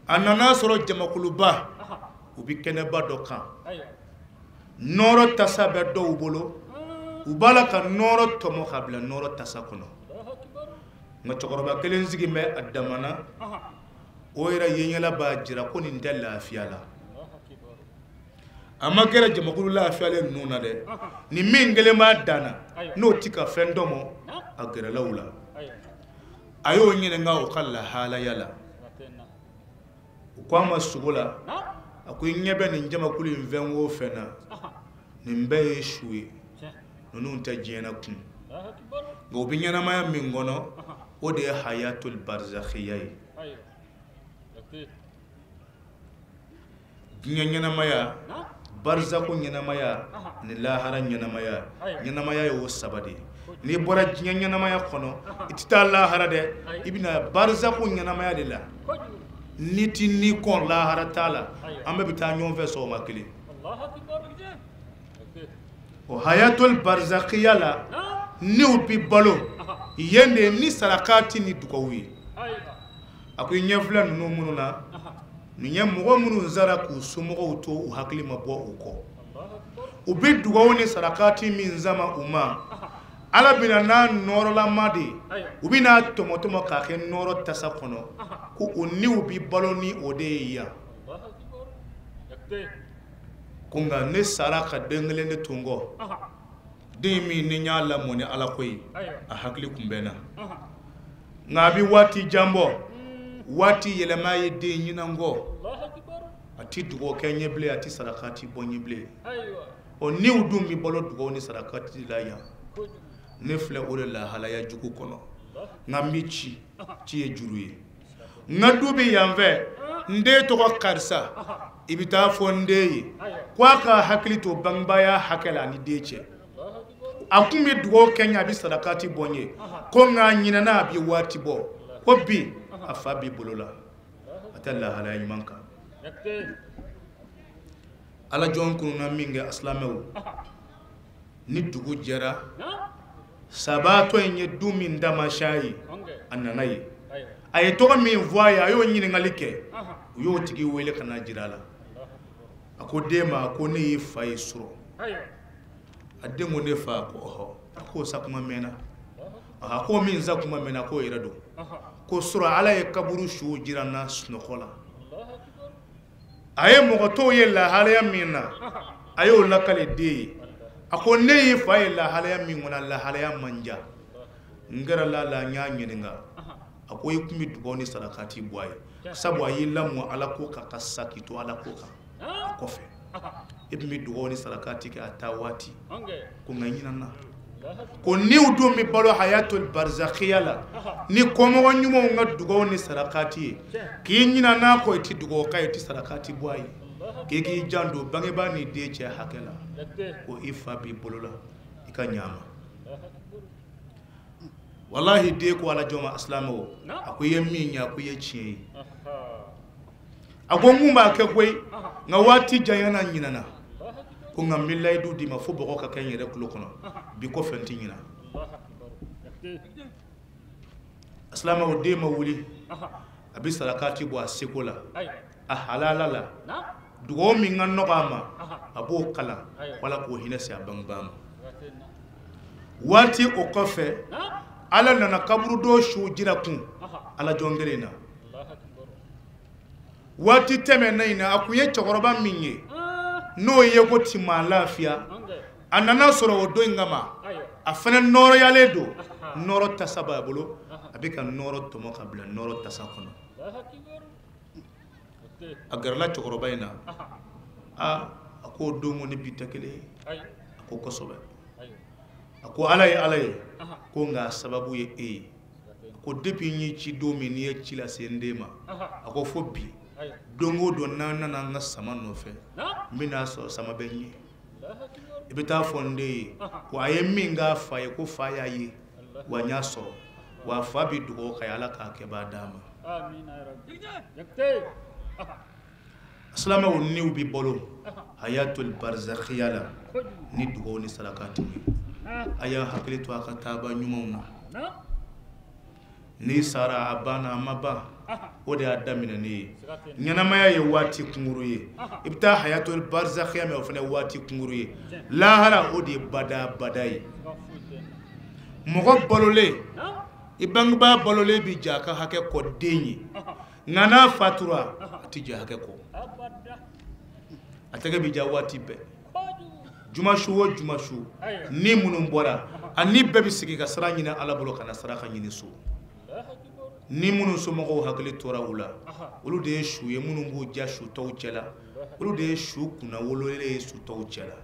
A nana sɔrɔ jamakuluba u bɛ kɛnɛba dɔ kan, nɔɔrɔ tasa bɛ dɔw bolo, U b'a la ka nɔɔrɔ tɔmɔ ka bila nɔɔrɔ tasa kɔnɔ. Nka cɛkɔrɔba kelen sigi bɛ a damana, o yɛrɛ yeɲɛla b'a jira ko nin tɛ lafiya la. A ma kɛra jamakulu lafiyalen ninnu na dɛ, ni min kelen b'a dan na n'o ti ka fɛn tɔmɔ, a gɛrɛla u la. A y'o ɲininka o ka lahalaya la. U ko a ma sugo la, a ko i ɲɛ bɛ nin jamakulu in fɛn o fɛn na, nin bɛɛ ye su ye, ninnu tɛ diɲɛ na kun. Nka u bɛ ɲɛnamaya min kɔnɔ, o de ye hayatul barzakhiya ye. Diɲɛ ɲɛnamaya, barzako ɲɛnamaya ani lahara ɲɛnamaya, ɲɛnamaya ye o saba de ye. N'i bɔra diɲɛ ɲɛnamaya kɔnɔ, i tɛ taa lahara dɛ, i bɛna barzako ɲɛnamaya de la. Ni ti ni kɔn lahara t'a la, an bɛɛ bɛ taa ɲɔgɔn fɛ sɔgɔma kelen. O hayatul barzakhiya la, n'u bi balo yen de ni sarakati ni dugawu ye. A ko i ɲɛ filɛ ninnu minnu na, nin ye mɔgɔ minnu sara k'u somɔgɔw to u hakili ma bɔ u kɔ. U bɛ dugawu ni sarakati min sama u ma, Ala bɛna n'a nɔɔrɔlama de ye, u bɛna tɔmɔtɔmɔ k'a kɛ nɔɔrɔ tasa kɔnɔ, ko o niw bɛ balo ni o de ye yan. Ko nka ne sara ka den kelen de to n kɔ, den min ni n y'a lamɔ ni Ala ko ye, a hakili kun bɛ n na. Nka a bɛ waati jan bɔ, waati yɛlɛma ye den ɲinan kɔ, a ti dugawu kɛ n ye bilen, a ti sarakati bɔ n ye bilen. Ɔ niw dun bɛ balo dugawu ni sarakati la yan. Ne filɛ o de lahalaya jugu kɔnɔ, nka n bɛ ci, ci ye juru ye. N ka du bɛ yan fɛ, n den tɔgɔ karisa, i bɛ taa fɔ n den ye ko a ka hakili to bangebaya hakɛ la ani den cɛ. A kun bɛ dugawu kɛ n ye, a bɛ sarakati bɔ n ye, ko nka a ɲinɛna, a bɛ waati bɔ, ko bi a fa b'i bolo la, a tɛ lahalaya ɲuman kan. Ala jɔn kunna min kɛ asilamɛw, ni dugu jɛra, sabaatɔ in ye du min tamasiyɛn ye, a nana ye, a ye tɔgɔ min fɔ a ye, a y'o ɲininkali kɛ, u y'o tigi wele ka na jira a la. A ko den ma, ko ne y'i fa ye surɔ. A den ko ne fa? Ko ɔhɔ. A k'o sa kuma mɛnna. A ko min sa kuma mɛnna, k'o yɛrɛ don. Ko surɔ Ala ye kaburu su jira n na sunɔgɔ la. A ye mɔgɔ tɔw ye lahalaya min na, a y'o lakale den ye. A ko ne y'i fa ye lahalaya min kɔnɔ, lahalaya man diya. N gɛrɛla la, n y'a ɲininka. A ko i kun bɛ dugawu ni sarakati bɔ a ye, sabu a y'i lamɔ Ala ko kan ka sa k'i to Ala ko kan a kɔfɛ. E tun bɛ dugawu ni sarakati kɛ a taa waati, ko nka ɲinana. Ko niw dun bɛ balo hayatul barzakhiya la ni kɔmɔgɔ ɲumanw ka dugawu ni sarakati ye, k'i ɲinana kɔ, i ti dugawu k'a ye, i ti sarakati bɔ a ye, k'i k'i janto bangebaa ni den cɛ hakɛ la, ko i fa b'i bolo la, i ka ɲa a ma. Walahi den ko Ala jɔn ma asilamɛw, a ko i ye min ye, a ko i ye tiɲɛ ye. A ko n kun b'a kɛ koyi, nka waati janyana n ɲinana. Ko nka n bɛ layidu d'i ma fo bɔgɔ ka kɛ n yɛrɛ tulo kɔnɔ, bi kɔfɛ n ti ɲina. Asilamɛw, den ma wuli, a bɛ sarakati bɔ a seko la, a halala la, dugawu min ka nɔgɔ a ma, a b'o kalan wala k'o hinɛ se a bangebaa ma. Waati o kɔfɛ, Ala nana kaburudo su jira kun Ala jɔn kelen na. Waati tɛmɛna in na, a kun ye cɛkɔrɔba min ye, n'o ye ko ti maa lafiya, a nana sɔrɔ o don in kama, a fana nɔɔrɔyalen don, nɔɔrɔ tasa b'a bolo, a bɛ ka nɔɔrɔ tɔmɔ ka bila nɔɔrɔ tasa kɔnɔ. A gɛrɛla cɛkɔrɔba in na, a ko o don ko ni bi tɛ kelen ye. A ko kosɛbɛ. A ko Ala ye Ala ye, ko nka a sababu ye e ye. A ko depuis n y'i ci don min, n'i ye ci lase n den ma, a ko fo bi, don o don n'an nana an ka sama nɔfɛ, n bɛna sɔrɔ sama bɛ n ye. I bɛ taa fɔ n den ye ko a ye min k'a fa ye, ko fa y'a ye, wa n y'a sɔrɔ, wa fa bɛ dugawu k'a ye, Ala k'a kɛbaa d'a ma. Silamɛw niw bɛ balo hayatul barzakhiya la ni dugawu ni sarakati ye. A y'a hakili to a ka taaba ɲumanw na. N'i sara a banna, a ma ban. o de y'a daminɛnen ye. Ɲɛnamaya ye waati kunkuru ye, i bɛ taa hayatul barzakhiya min, o fana ye waati kunkuru ye. Lahara o de ye bada bada ye. Mɔgɔ balolen, i bangebaa balolen bi jɛ a ka hakɛ kɔ den ye, nka n'a fatura a ti jɛ hakɛ kɔ, a tɛgɛ bi ja waati bɛɛ. Juma su o juma su, ni minnu bɔra a ni bɛɛ bɛ sigi ka sara ɲini Ala bolo ka na saraka ɲini so. Ni minnu somɔgɔw hakili tora u la, olu de ye su ye minnu b'u ja su tɔw cɛ la, olu de ye su kunna wololen ye su tɔw cɛ la.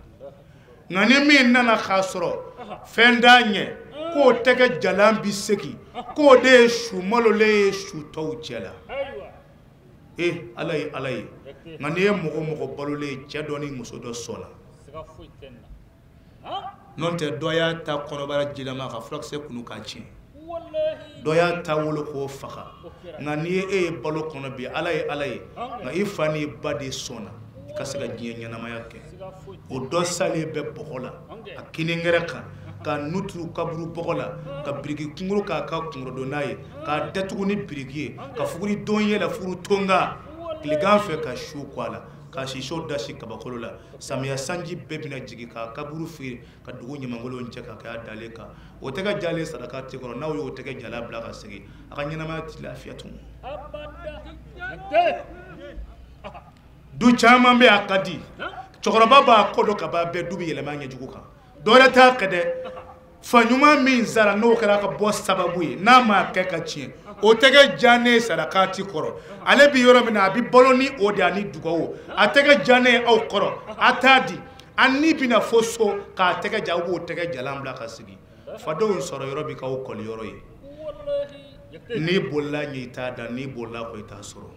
Nka ni min nana k'a sɔrɔ fɛn t'a ɲɛ, k'o tɛgɛ jalan bi segin, k'o de ye su malolen ye su tɔw cɛ la. Ala ye Ala ye. Nka n'i ye mɔgɔ balolen ye, cɛ dɔ ni muso dɔ sɔnna, n'o tɛ dɔ y'a ta kɔnɔbara jilama ka furakisɛ kunu k'a tiɲɛ, dɔ y'a ta wolo k'o faga. Nka n'i ye e ye balo kɔnɔ bi, Ala ye Ala ye, nka i fa n'i ba de sɔnna i ka se ka diɲɛ ɲɛnamaya kɛ. O dɔ salen bɛ bɔgɔ la, a kiningɛrɛ kan, ka nu turu kaburu bɔgɔ la, ka biriki kunkuru k'a ka kungorodonna ye, k'a datugu ni biriki ye, ka fuguri don yɛlɛ furu tonga tilegan fɛ, ka su kɔ a la, ka siso dasi kabakolo la. Samiya sanji bɛɛ bɛna jigin k'a kaburu feere, ka dugu ɲamankolon cɛ ka kɛ a dalen kan. O tɛgɛ jalen saraka tɛ kɔrɔ, n'aw y'o tɛgɛ jala bila ka segin, a ka ɲɛnamaya ti lafiya tun. Du caman bɛ a ka di, cɛkɔrɔba b'a kɔ dɔn ka ban bɛɛ, du bɛ yɛlɛma ɲɛjugu kan. Dɔwɛrɛ t'a kɛ dɛ, fa ɲuman min sara n'o kɛra ka bɔ sababu ye, n'a m'a kɛ ka tiɲɛ, o tɛgɛ jannen sarakati kɔrɔ. Ale bɛ yɔrɔ min na, a bɛ balo ni o de ani dugawu. A tɛgɛ jannen aw kɔrɔ, a t'a di, a ni bɛna fo so k'a tɛgɛ ja, aw b'o tɛgɛ jalan bila ka sigi. Fadenw sɔrɔ yɔrɔ bɛ k'aw kɔli yɔrɔ ye. N'i bolila ɲɛ i t'a da, n'i bolila kɔ i t'a sɔrɔ.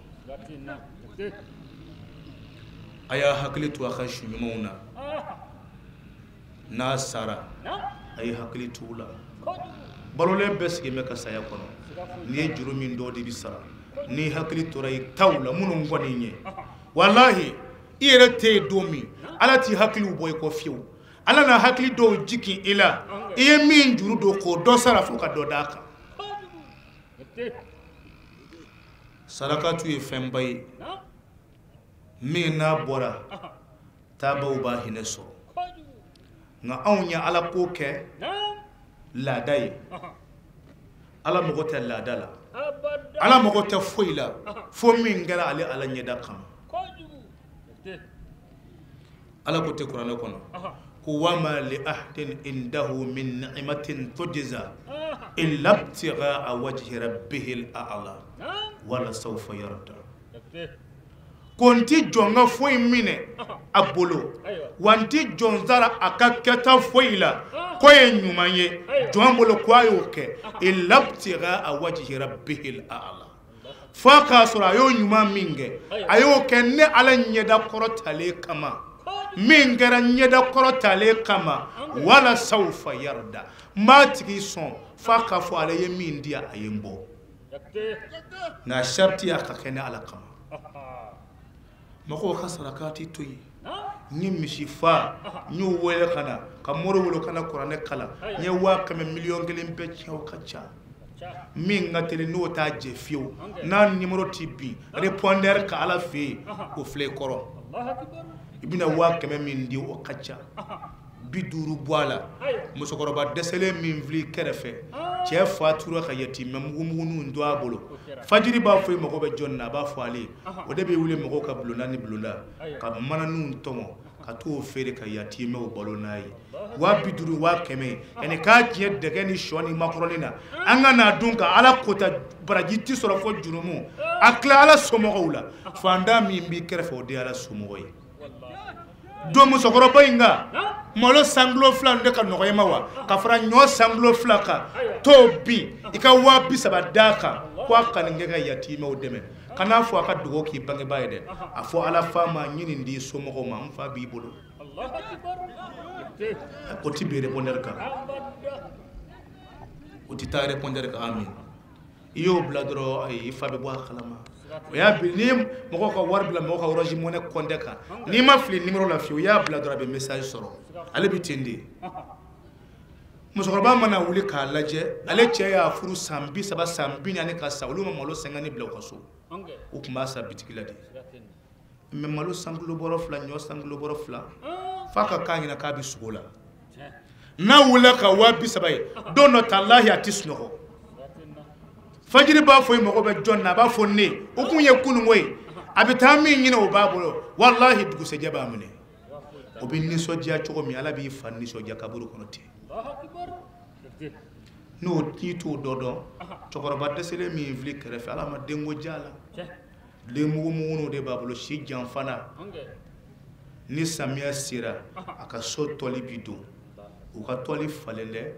A y'a hakili to a ka su ɲumanw na. N'a sara, a ye hakili to u la. Balolen bɛɛ sigilen bɛ ka saya kɔnɔ. N'i ye juru min dɔ de bi sara. N'i hakili tora i taw la minnu kɔni ɲɛ, walahi i yɛrɛ tɛ yen don min, Ala t'i hakiliw bɔ i kɔ fiyewu. Ala n'a hakili dɔw jigin i la, i ye min juru don k'o dɔ sara fo ka dɔ d'a kan. Sarakatu ye fɛnba ye min n'a bɔra, taabaw b'a hinɛ sɔrɔ. Nka anw ye Ala ko kɛ laada ye. Ala mago tɛ laada la, Ala mago tɛ foyi la fo min kɛra ale Ala ɲɛda kama. Ala ko tɛ kuranɛ kɔnɔ ko wama li ahdin indahu min ni'matin tujza illa ibtigha'a wajhi rabbihil a'la wala sawfa yarda. Ko n ti jɔn ka foyi minɛ a bolo, wa n ti jɔn sara a ka kɛta foyi la ko ye ɲuman ye jɔn bolo ko a y'o kɛ, illa ibtigha'a wajhi rabbihil a'la, f'a k'a sɔrɔ a y'o ɲuman min kɛ, a y'o kɛ ne Ala ɲɛda kɔrɔtalen kama. Min kɛra ɲɛda kɔrɔtalen kama, wala sawfa yarda, n b'a tigi sɔn f'a k'a fɔ ale ye min di a ye n bɔ. Nka sariti a ka kɛ ne Ala kama. Mɔgɔw ka sarakati to yen. N ye misi fa, n y'o wele ka na, ka mori wele ka na kuranɛ kalan, n ye 100 000 000 bɛɛ tiɲɛ, o ka ca. Min ka teli n'o t'a jɛ fiyewu, n'a numéro ti bin répondeur ka Ala fɛ yen, o filɛ i kɔrɔ. I bɛna 100 000 min di, o ka ca. 50 bɔ a la. Musokɔrɔba dɛsɛlen min filɛ i kɛrɛfɛ, cɛ fatura ka yatimɛ mugumuguninw to a bolo. Fajiri b'a fɔ i mago bɛ jɔn na, a b'a fɔ ale ye. O de bɛ wuli mɔgɔw ka bulonda ni bulonda ka mananinw tɔmɔ ka t'o feere ka yatimɛw balo n'a ye. 50 000 100 yanni k'a tiɲɛ dɛgɛ ni sɔ ni makɔrɔni na, an ka n'a dun ka Ala kota, baraji ti sɔrɔ fo jurumu. A tila Ala somɔgɔw la. Fantan min b'i kɛrɛfɛ, o de ye Ala somɔgɔ ye. Don musokɔrɔba in kan, malo sankilo 2 de ka nɔgɔ i ma wa, ka fara ɲɔ sankilo 2 kan, t'o bin i ka 30 000 d'a kan, ko a ka nin kɛ ka yatimɛw dɛmɛ. Kan'a fɔ a ka dugawu k'i bangebaa ye dɛ, a fɔ Ala fa ma n ye nin di somɔgɔw ma, n fa b'i bolo. O ti bin répondeur kan, o ti taa répondeur kan. Amin. I y'o bila dɔrɔn, ayi, i fa bɛ bɔ a kalama. O y'a bi n'i ye mɔgɔw ka wari bila mɔgɔw ka Orange Money compte kan, n'i ma fili numéro la fiyewu, i y'a bila dɔrɔn a bɛ message sɔrɔ, ale bɛ ten de. Musokɔrɔba mana wuli k'a lajɛ, ale cɛ y'a furu san 30 san 40 ka sa, olu ma malo 50 bila u ka so. U tun b'a san bitigi la de. Mais malo sankilo bɔrɔ 2, ɲɔ sankilo bɔrɔ 2, f'a ka k'a ɲɛna k'a bɛ sogo la. N'a wulila ka 30,000 ye, don dɔ talahi a tɛ sunɔgɔ. Fajiri b'a fɔ i mago bɛ jɔn na, a b'a fɔ ne, o kun ye kununko ye. A bɛ taa min ɲini o b'a bolo, walahi dugusɛjɛ b'a minɛ. O bɛ nisɔndiya cogo min, Ala b'i fa nisɔndiya kaburu kɔnɔ ten. N'o t'i t'o dɔ dɔn, cɛkɔrɔba dɛsɛlen min fili kɛrɛfɛ, Ala ma denko diya la. Den mugumuguninw de b'a bolo, si janfana. Ni samiya sera, a ka so tɔli bi don. U ka tɔli falen dɛ,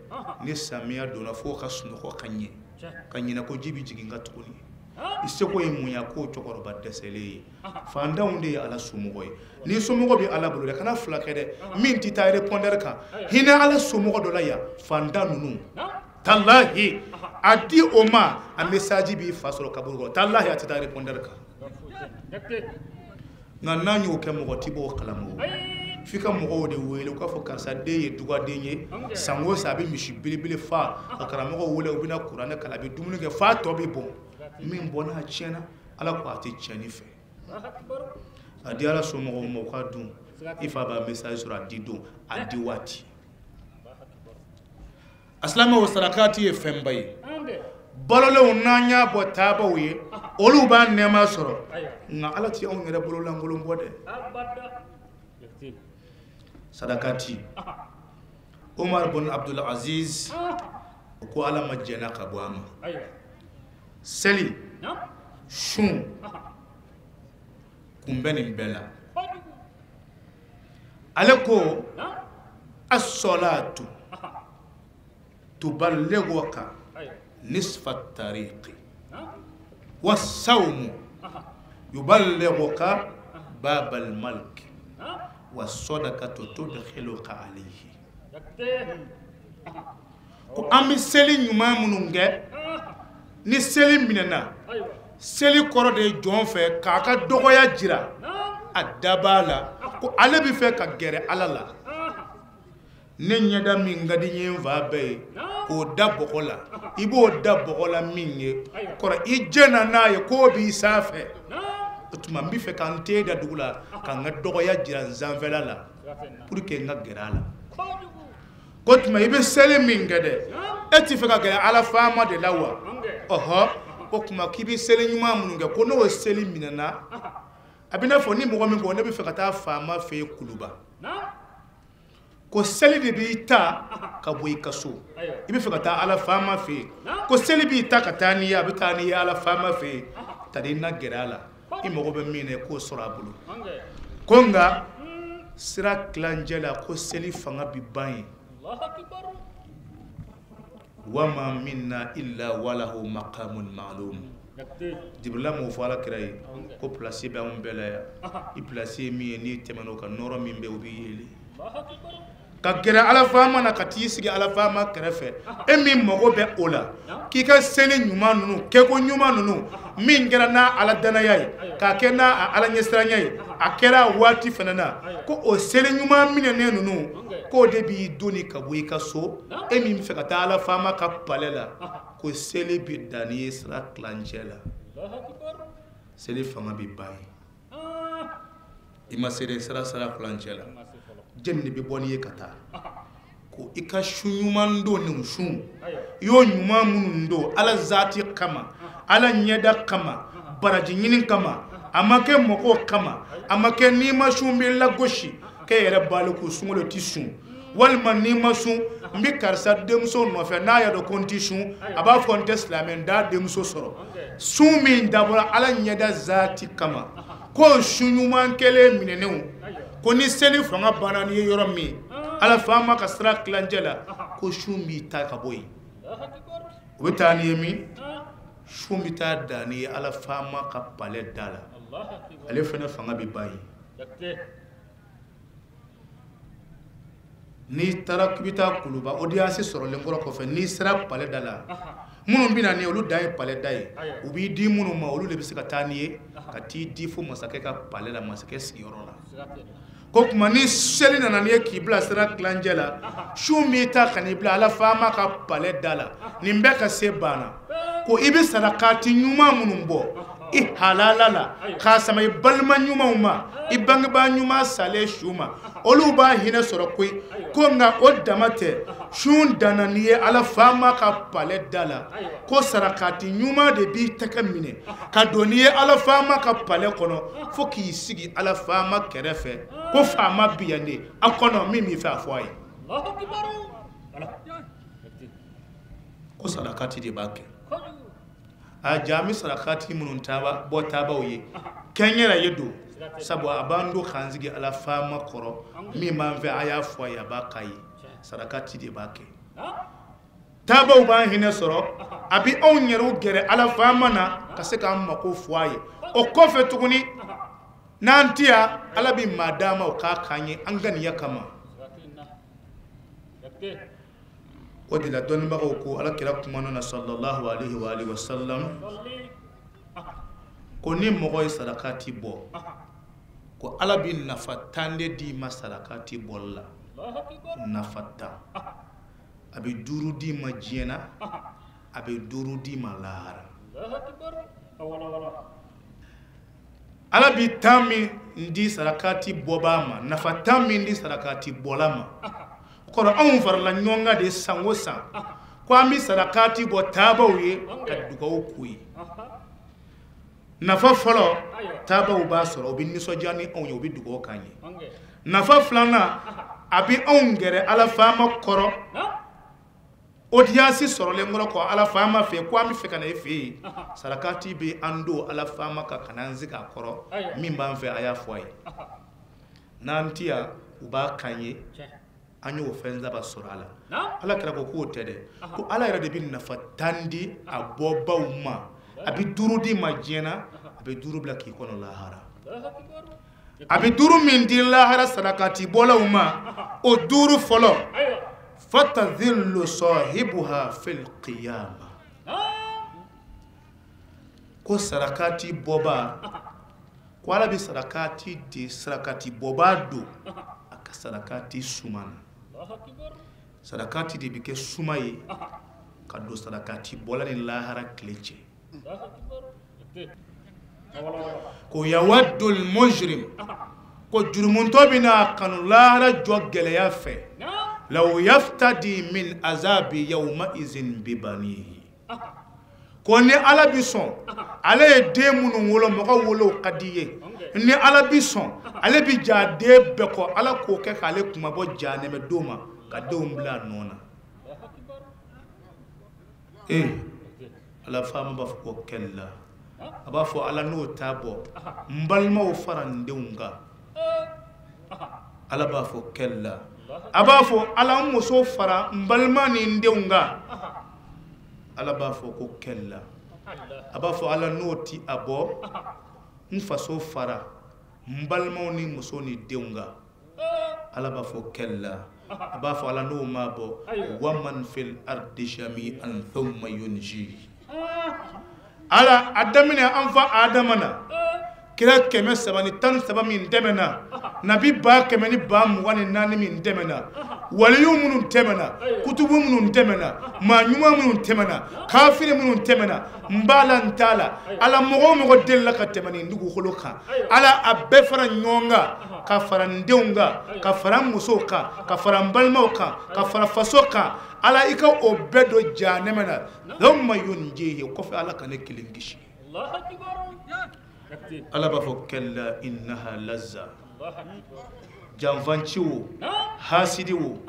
ni samiya donna fo ka sunɔgɔ ka ɲɛ. Ka ɲinɛ ko ji bɛ jigin ka tuguni. I seko ye mun ye k'o cɛkɔrɔba dɛsɛlen ye. Fantanw de ye Ala somɔgɔ ye. Ni somɔgɔ bɛ Ala bolo dɛ, kana fila kɛ dɛ. Min tɛ taa répondeur kan, hinɛ Ala somɔgɔ dɔ la yan, fantan ninnu. Talahi, a di o ma, a message b'i fa sɔrɔ kaburu kɔnɔ. Talahi, a tɛ taa répondeur kan. Nka n'an y'o kɛ, mɔgɔ tɛ bɔ o kalama o. F'i ka mɔgɔw de wele, u k'a fɔ karisa den ye dugaden ye, san o san a bɛ misi belebele fa, ka karamɔgɔw wele, u bɛna kuranɛ kalan, a bɛ dumuni kɛ f'a tɔ bɛ bɔn. Min bɔnna a tiɲɛna, Ala ko a tɛ tiɲɛni fɛ. A di Ala somɔgɔw ma, u ka dun. I fa b'a message sɔrɔ a di don, a di waati. A silamɛw, sarakati ye fɛnba ye. Balolenw n'an y'a bɔ taabaw ye, olu b'a nɛɛma sɔrɔ. Nka Ala ti anw yɛrɛ bolo lankolon bɔ dɛ. Sadakati. Omar bin Abdul Aziz, o ko Ala ma jɛnna ka bɔ a ma. Seli, sun, kun bɛ nin bɛɛ la. Ale ko, as-salatu tuballighuka nisfa at-tariqi was-sawmu yuballighuka bab al-malk was-sadaqatu tudkhiluka alayhi. Ko an bɛ seli ɲuman minnu kɛ, ni seli minɛna, seli kɔrɔ de ye jɔn fɛ k'a ka dɔgɔya jira a dabaa la, ko ale bɛ fɛ ka gɛrɛ Ala la. Ne ɲɛda min ka di n ye n fa bɛɛ ye, k'o da bɔgɔ la, i b'o da bɔgɔ la min ye, kɔrɔ i jɛnna n'a ye k'o b'i sanfɛ. O tuma n bɛ fɛ ka n ten da dugu la, ka n ka dɔgɔya jira n sanfɛla la, pour que n ka gɛrɛ a la. Ko tuma i bɛ seli min kɛ dɛ, e t'i fɛ ka gɛrɛ Ala faama de la wa? Ɔhɔ, o tuma k'i bɛ seli ɲuman minnu kɛ, ko n'o seli minɛna, a bɛ n'a fɔ ni mɔgɔ min ko ne bɛ fɛ ka taa faama fɛ yen Kuluba, ko seli de b'i ta ka bɔ i ka so, i bɛ fɛ ka taa Ala faama fɛ yen, ko seli b'i ta ka taa n'i ye, a bɛ taa n'i ye Ala faama fɛ yen, tari i na gɛrɛ a la, i mago bɛ min na i k'o sɔrɔ a bolo. Ko nka sira tilancɛ la, ko seli fanga bi ban yen. Wama minna illa walahu maqamun ma'lum. Jibrila m'o fɔ Ala kira ye ko place bɛ anw bɛɛ la yan, i place ye min ye, n'i tɛmɛna o kan, nɔrɔ min bɛ o b'i yeelen. Ka gɛrɛ Ala faama na, ka t'i sigi Ala faama kɛrɛfɛ, e min mago bɛ o la, k'i ka seli ɲuman ninnu, kɛko ɲuman ninnu, min kɛra n'a Ala danaya ye, k'a kɛ n'a Ala ɲɛsiranya ye, a kɛra waati fana na, ko o seli ɲuman minɛnen ninnu, k'o de b'i doni ka bɔ i ka so, e min bɛ fɛ ka taa Ala faama ka palais la, ko seli bɛ dan n'i ye sira tilancɛ la. Seli fanga bɛ ban yen. I ma se dɛ, sira tilancɛ la. Jɛnni de bɛ bɔ n'i ye ka taa. Ko i ka su ɲuman don nin sun, i y'o ɲuman minnu don Ala zaati kama, Ala ɲɛda kama, baraji ɲini kama, a ma kɛ mɔgɔw kama, a ma kɛ n'i ma sun b'i lagosi, k'e yɛrɛ baliku sunkalo tɛ sun, walima n'i ma sun n bɛ karisa denmuso nɔfɛ, n'a y'a dɔn ko n tɛ sun, a b'a fɔ n tɛ silamɛ, n t'a denmuso sɔrɔ. Sun min dabɔra Ala ɲɛda zaati kama, k'o sun ɲuman kelen minɛnenw, ko ni seli fanga banna n'i ye yɔrɔ min, Ala faama ka sira tilancɛ la, ko sun b'i ta ka bɔ yen. O bɛ taa n'i ye min? Sun bɛ taa dan n'i ye Ala faama ka palais da la. Ale fana fanga bɛ ban yen. N'i taara k'i bɛ taa Kuluba, audience sɔrɔlen kɔrɔ kɔfɛ, n'i sera palais da la, Minnu bɛ na ni olu dan ye palais da ye, u b'i di minnu ma olu de bɛ se ka taa n'i ye ka t'i di fo masakɛ ka palais la, masakɛ sigiyɔrɔ la. Ko tuma ni seli nana n'i ye k'i bila sira tilancɛ la, su m'i ta ka n'i bila Ala faama ka palais da la, nin bɛɛ ka se banna. Ko i bɛ sarakati ɲuman minnu bɔ i halala la k'a sama i balima ɲumanw ma, i bangebaa ɲuman salen su ma, olu b'a hinɛ sɔrɔ koyi. Ko nka o dama tɛ, su danna n'i ye Ala faama ka palais da la, ko sarakati ɲuman de b'i tɛgɛ minɛ ka don n'i ye Ala faama ka palais kɔnɔ fo k'i sigi Ala faama kɛrɛfɛ. Ko faama bi yan de, a kɔnɔ min b'i fɛ a fɔ a ye. Ko sarakati de b'a kɛ. A jaami sarakati minnu taaba bɔ taabaw ye kɛnyɛrɛ ye don, sabu a b'an don k'an sigi Ala faama kɔrɔ, min b'an fɛ a y'a fɔ a ye, a b'a k'a ye. Sarakati de b'a kɛ. Taabaw b'an hinɛ sɔrɔ, a bɛ anw yɛrɛw gɛrɛ Ala faama na ka se k'an mako fɔ a ye. O kɔfɛ tuguni n'an ti yan, Ala bɛ maa d'an ma o k'a k'an ye an ganiya kama. O de la dɔnnibagaw ko Ala kira kumana na sallallahu alayhi wa alihi wa sallam, ko ni mɔgɔ ye sarakati bɔ, ko Ala bɛ nafa tan de d'i ma sarakati bɔli la. Nafa tan. A bɛ 5 d'i ma diɲɛ na, a bɛ 5 d'i ma lahara. Ala bɛ tan min di sarakati bɔbaa ma, nafa tan min di sarakati bɔla ma. Kɔrɔ anw farala ɲɔgɔn kan de san o san ko an bɛ sarakati bɔ taabaw ye ka dugawu k'u ye. Nafa fɔlɔ, taabaw b'a sɔrɔ, u bɛ nisɔndiya ni anw ye, u bɛ dugawu k'an ye. Nafa filanan, a bɛ anw gɛrɛ Ala faama kɔrɔ, audience sɔrɔlen kɔrɔ kɔ Ala faama fɛ, ko an bɛ fɛ ka na e fɛ yen. Sarakati bɛ an don Ala faama kan ka n'an sigi a kɔrɔ, min b'an fɛ a y'a fɔ a ye. N'an ti yan, u b'a k'an ye. An y'o fɛn saba sɔrɔ a la. Ala kira ko k'o tɛ dɛ, ko Ala yɛrɛ de bɛ nafa tan di a bɔbaw ma. A bɛ 5 d'i ma diɲɛ na, a bɛ 5 bila k'i kɔnɔ lahara. A bɛ 5 min di lahara sarakati bɔlaw ma, o 5 fɔlɔ, fatadhillu sahibuha fil qiyama. Ko sarakati bɔba, ko Ala bɛ sarakati di sarakati bɔba don a ka sarakati suma na. Sarakati de bɛ kɛ suma ye ka don sarakati bɔla ni lahara tile cɛ. Ko yawaddul mujrim, ko jurumuntɔ bɛna kanu lahara jɔ gɛlɛya fɛ, law yaftadi min azabi yawma izin bibanihi. Ko ni Ala bi sɔn, ale ye den minnu wolo, mɔgɔ wolo ka di ye. Ni Ala bi sɔn, ale bi ja den bɛɛ kɔ, Ala k'o kɛ k'ale kunmabɔ jahanɛmɛ don ma, ka denw bila a nɔ na. Ala faama b'a fɔ ko kɛlɛ. A b'a fɔ Ala n'o t'a bɔ, n balimaw fara n denw kan. Ala b'a fɔ kɛlɛ. A b'a fɔ Ala n muso fara n balima ni n denw kan. Ala b'a fɔ ko kɛlɛ. A b'a fɔ Ala n'o ti a bɔ, n faso fara n balimaw ni muso ni denw kan. Ala b'a fɔ kɛlɛ. A b'a fɔ Ala n'o ma bɔ, waman fil ardi jami'an thumma yunji. Ala a daminɛ an fa Adama na, kira 313 min tɛmɛna, nabi 124 min tɛmɛna, waliyu minnu tɛmɛna, kutubu minnu tɛmɛna, maa ɲuman minnu tɛmɛna, kafiri minnu tɛmɛna, n b'a la n t'a la, Ala mɔgɔ o mɔgɔ delila ka tɛmɛ nin dugukolo kan, Ala a bɛɛ fara ɲɔgɔn kan, ka fara n denw kan, ka fara n musow kan, ka fara n balimaw kan, ka fara faso kan, Ala i ka o bɛɛ don jahanɛmɛ na. Thumma yunjihi, o kɔfɛ Ala ka ne kelen kisi. Ala b'a fɔ kalla innaha lazza. Janfanci o, hasidi o,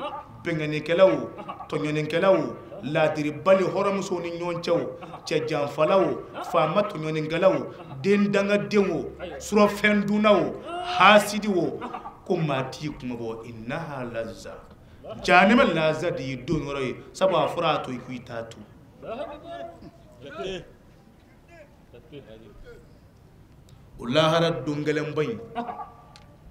bɛnganikɛla o, tɔɲɔnikɛla o, laadiribali hɔrɔnmusow ni ɲɔgɔn cɛ o, cɛ janfala o, faama tɔɲɔnikɛla o, den dangaden o, surɔfɛn dunna o, hasidi o, ko maa t'i kunmabɔ. Innaha lazza. Jahanɛmɛ laza de y'i don yɔrɔ ye, sabu a fɔra a to i ko i t'a to. O lahara don gɛlɛnba in,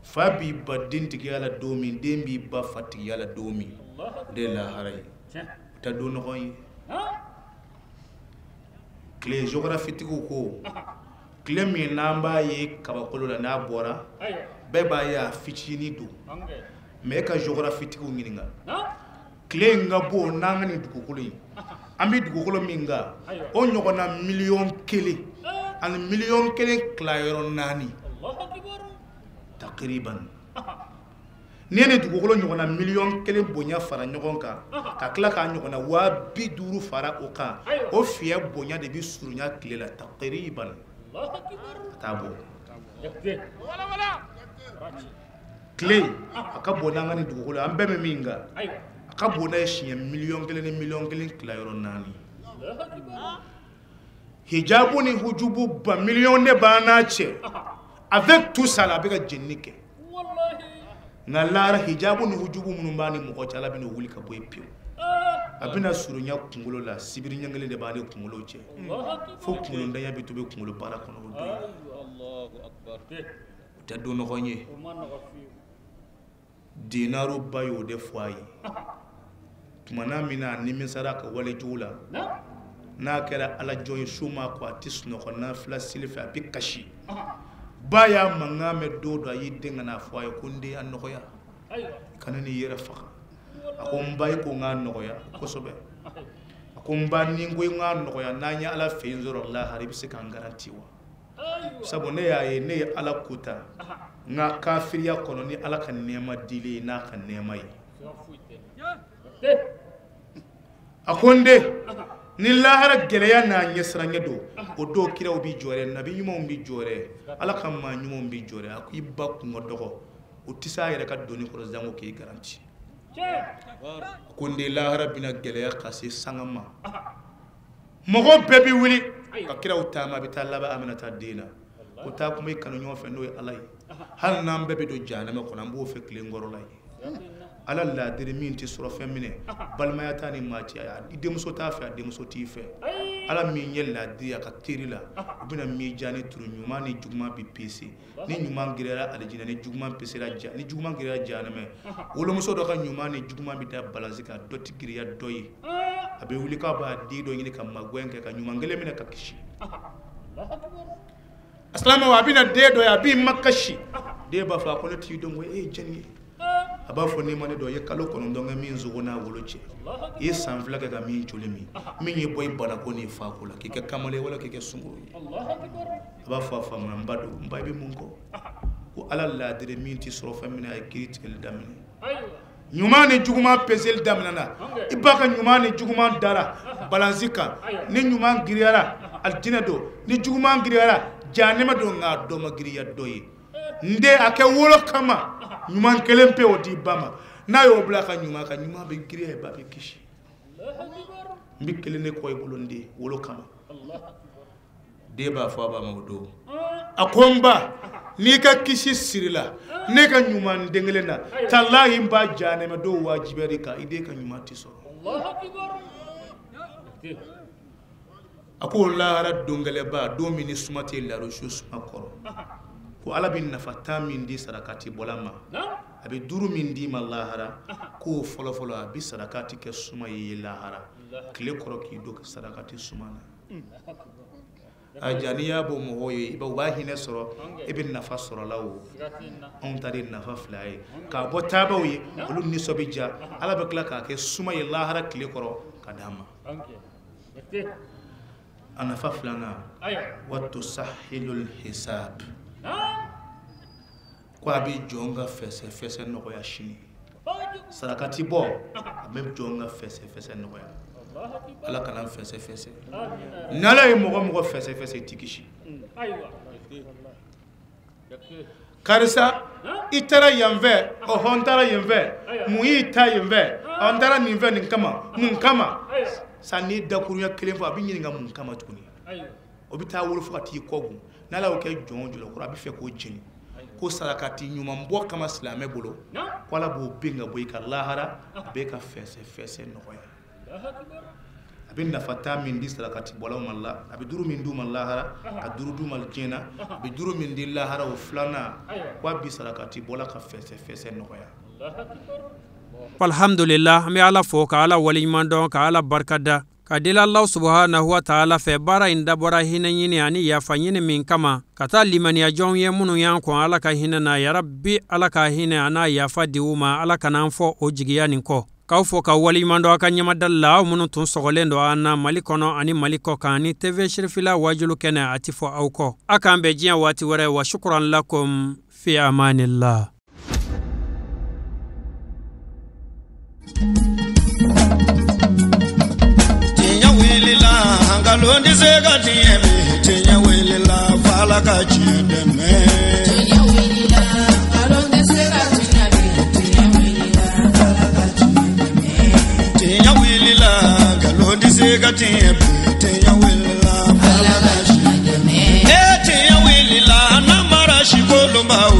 fa b'i ba den tigiya la don min, den b'i ba fa tigiya la don min, o de ye lahara ye. O tɛ don nɔgɔn ye. Tile géographie-tigiw ko tile min n'an b'a ye kabakolo la n'a bɔra bɛɛ b'a ye a fitinin don mais e ka géographie-tigiw ɲininka tile in ka bon n'an ka nin dugukolo in an bɛ dugukolo min kan o ɲɔgɔnna 1,000,000 ani 1,1 tilayɔrɔ 4 takriban n'i ye nin dugukolo ɲɔgɔnna 1,000,000 bonya fara ɲɔgɔn kan ka tila k'a ɲɔgɔnna 50,000 fara o kan o fiɲɛ bonya de bɛ surunya tile la takriban ka taa bɔ tile a ka bon n'an ka nin dugukolo an bɛɛ bɛ min kan a ka bon n'a ye siɲɛ 1,000,000 ni 1,1 tilayɔrɔ 4 hijabu ni hujubu ba miliyɔn de b'an n'a cɛ avec tout ça la a bɛ ka jenini kɛ nka lahara hijabu ni hujubu minnu b'a ni mɔgɔ cɛ Ala bɛna wuli ka bɔ yen pewu a bɛna surunya kunkolo la sibiri ɲɛ kelen de b'a ni kunkolo cɛ fo kunkolodanya bɛ tobi kunkolo baara kɔnɔ o don o tɛ don nɔgɔn ye dinaru ba y'o de fɔ a ye tuma n'a min na a nimisara ka wale jugu la n'a kɛra ala jɔn ye su ma ko a tɛ sunɔgɔ nafila seli fɛ a bɛ kasi ba y'a mankan mɛn don dɔ a y'i den ka n'a fɔ a ye ko n den a nɔgɔya kana n'i yɛrɛ faga a ko n ba i ko n k'a nɔgɔya kosɛbɛ a ko n ba ni n ko n k'a nɔgɔya n'an ye ala fɛ yen sɔrɔ lahara i bɛ se k'an garanti wa sabu ne y'a ye ne ye ala kota n ka kafiriya kɔnɔ ni ala ka nɛɛma dilen ye n'a ka nɛɛma ye a ko n den ni lahara gɛlɛya n'a ɲɛsiranɲɛ don o don kiraw b'i jɔ dɛ nabi ɲumanw b'i jɔ dɛ ala ka maa ɲumanw b'i jɔ dɛ a ko i ba kun ka dɔgɔ o tɛ se a yɛrɛ ka doni kɔrɔ sanko k'e garanti a ko n den lahara bɛna gɛlɛya ka se sanga ma mɔgɔ bɛɛ bɛ wuli ka kiraw taama a bɛ taa laban Aminata den na ko taa kuma i kanu ɲɔgɔn fɛ n'o ye ala ye hali n'an bɛɛ bɛ don jahanama kɔnɔ an b'o fɛ tile kɔrɔla ye ala laadiri min tɛ sɔrɔ fɛn minɛ balimaya t'a ni maa cɛ i denmuso t'a fɛ a denmuso t'i fɛ ala min ye laadiri a ka teri la u bɛna mijaani turu ɲuman ni juguman bɛ pese ni ɲuman giriyara alijinɛ ni juguman pesera ni juguman giriyara jahanama wolomuso dɔ ka ɲuman ni juguman bɛ da balansi kan dɔ tɛ giriya dɔ ye a bɛ wuli k'a b'a den dɔ ɲini ka magɛn kɛ ka ɲuman kelen minɛ ka kisi asilamɛw a bɛna den dɔ ye a b'i makasi den b'a fɔ a ko ne t'i dɔn ko e ye jɔnni ye a b'a fɔ n'i ma ne dɔn i ye kalo 9 kɛ min sogo n'a wolo cɛ i ye san 2 kɛ ka min joli min min ye bɔ i balako n'i fako la k'i kɛ kamalen wala k'i kɛ sunguru ye a b'a fɔ a faamuna n ba don n ba i bɛ mun kɔ ko ala laadiri min tɛ sɔrɔ fɛn min a ye kiiri tigɛli daminɛ ɲuman ni juguman peseli daminɛna i ba ka ɲuman ni juguman dara balansi kan ni ɲuman giriyara alijinɛ don ni juguman giriyara jahanama don nka dɔ ma giriya dɔ ye n den a kɛ wolo kama ɲuman kelen pe o di ba ma n'a y'o bila ka ɲuman kan ɲuman bɛ giriya ba bɛ kisi n bɛ kelen de kɔ i bolo n den wolo kama den b'a fɔ a ba ma o don a ko n ba n'i ka kisi sirila ne ka ɲuman den kelen na talahi n ba jahanama don wajibiya de kan i den ka ɲuman tɛ sɔrɔ a ko lahara don gɛlɛnba don min ni suma tɛ larosu suma kɔrɔ ko ala bɛ nafa tan min di sarakati bɔla ma a bɛ 5 min d'i ma lahara k'o fɔlɔfɔlɔ a bɛ sarakati kɛ suma ye lahara tile kɔrɔ k'i don sarakati suma na a ja n'i y'a bɔ mɔgɔw ye u b'a hinɛ sɔrɔ e bɛ nafa sɔrɔ la o anw ta de nafa 2 ye k'a bɔ taabaw ye olu nisɔn bɛ ja ala bɛ tila k'a kɛ suma ye lahara tile kɔrɔ ka d'an ma a nafa 2nan wa tusahilul hisab ko a bɛ jɔn ka fɛsɛfɛsɛ nɔgɔya sini sarakati bɔ a bɛ jɔn ka fɛsɛfɛsɛ nɔgɔya ala kana fɛsɛfɛsɛ n'ala ye mɔgɔ mɔgɔ fɛsɛfɛsɛ i t'i kisi karisa i taara yan fɛ ɔhɔ n taara yen fɛ mun y'i ta yen fɛ ɔ n taara nin fɛ nin kama mun kama sa n'i dakurunya kelen fɔ a bɛ ɲininka mun kama tuguni o bɛ taa wolo fo ka t'i kɔ gun n'ala y'o kɛ jɔn jɔlɔ kɔrɔ a bɛ fɛ k'o jeni ko sarakati ɲuman bɔ kama silamɛ bolo ko ala b'o bin ka bɔ i ka lahara a b'e ka fɛsɛfɛsɛ nɔgɔya a bɛ nafa tan min di sarakati bɔlaw ma la a bɛ 5 min d'u ma lahara ka 5 d'u ma diɲɛ na a bɛ 5 min di lahara o 2nan ko a bi sarakati bɔla ka fɛsɛfɛsɛ nɔgɔya. Alhamdulillah an bɛ ala fo ka ala waleɲuman dɔn ka ala barika da. Ka deli Alahu subahanahu wa taala fɛ, baara in dabɔra hinɛ ɲini ani yafa ɲini min kama, ka taa limaniya jɔnw ye minnu y'an kɔn Ala ka hinɛ na, yarabi Ala ka hinɛ a n'a yafa di u ma, Ala kana an fɔ o jigiya nin kɔ. K'aw fɔ ka waleɲuman dɔn aw ka ɲɛmadali la, aw minnu tun sɔgɔlen don an na Mali kɔnɔ ani Mali kɔ kan ni TV Sirifila wajulu kɛnɛ, a ti fɔ aw kɔ. A k'an bɛn diɲɛ waati wɛrɛ. Wa shukran lakum, fi amanillah. Tiɲɛ wulila, nkalon tɛ se ka tiɲɛ bi. Tiɲɛ wulila, f'Ala ka tiɲɛ dɛmɛ. Tiɲɛ wulila, nkalon tɛ se ka tiɲɛ bi. Tiɲɛ wulila, f'Ala ka tiɲɛ dɛmɛ. Tiɲɛ wulila, nkalon tɛ se ka tiɲɛ bi. Tiɲɛ wulila, f'Ala ka tiɲɛ dɛmɛ. Ee tiɲɛ wulila, n'an mara si kolonbaw.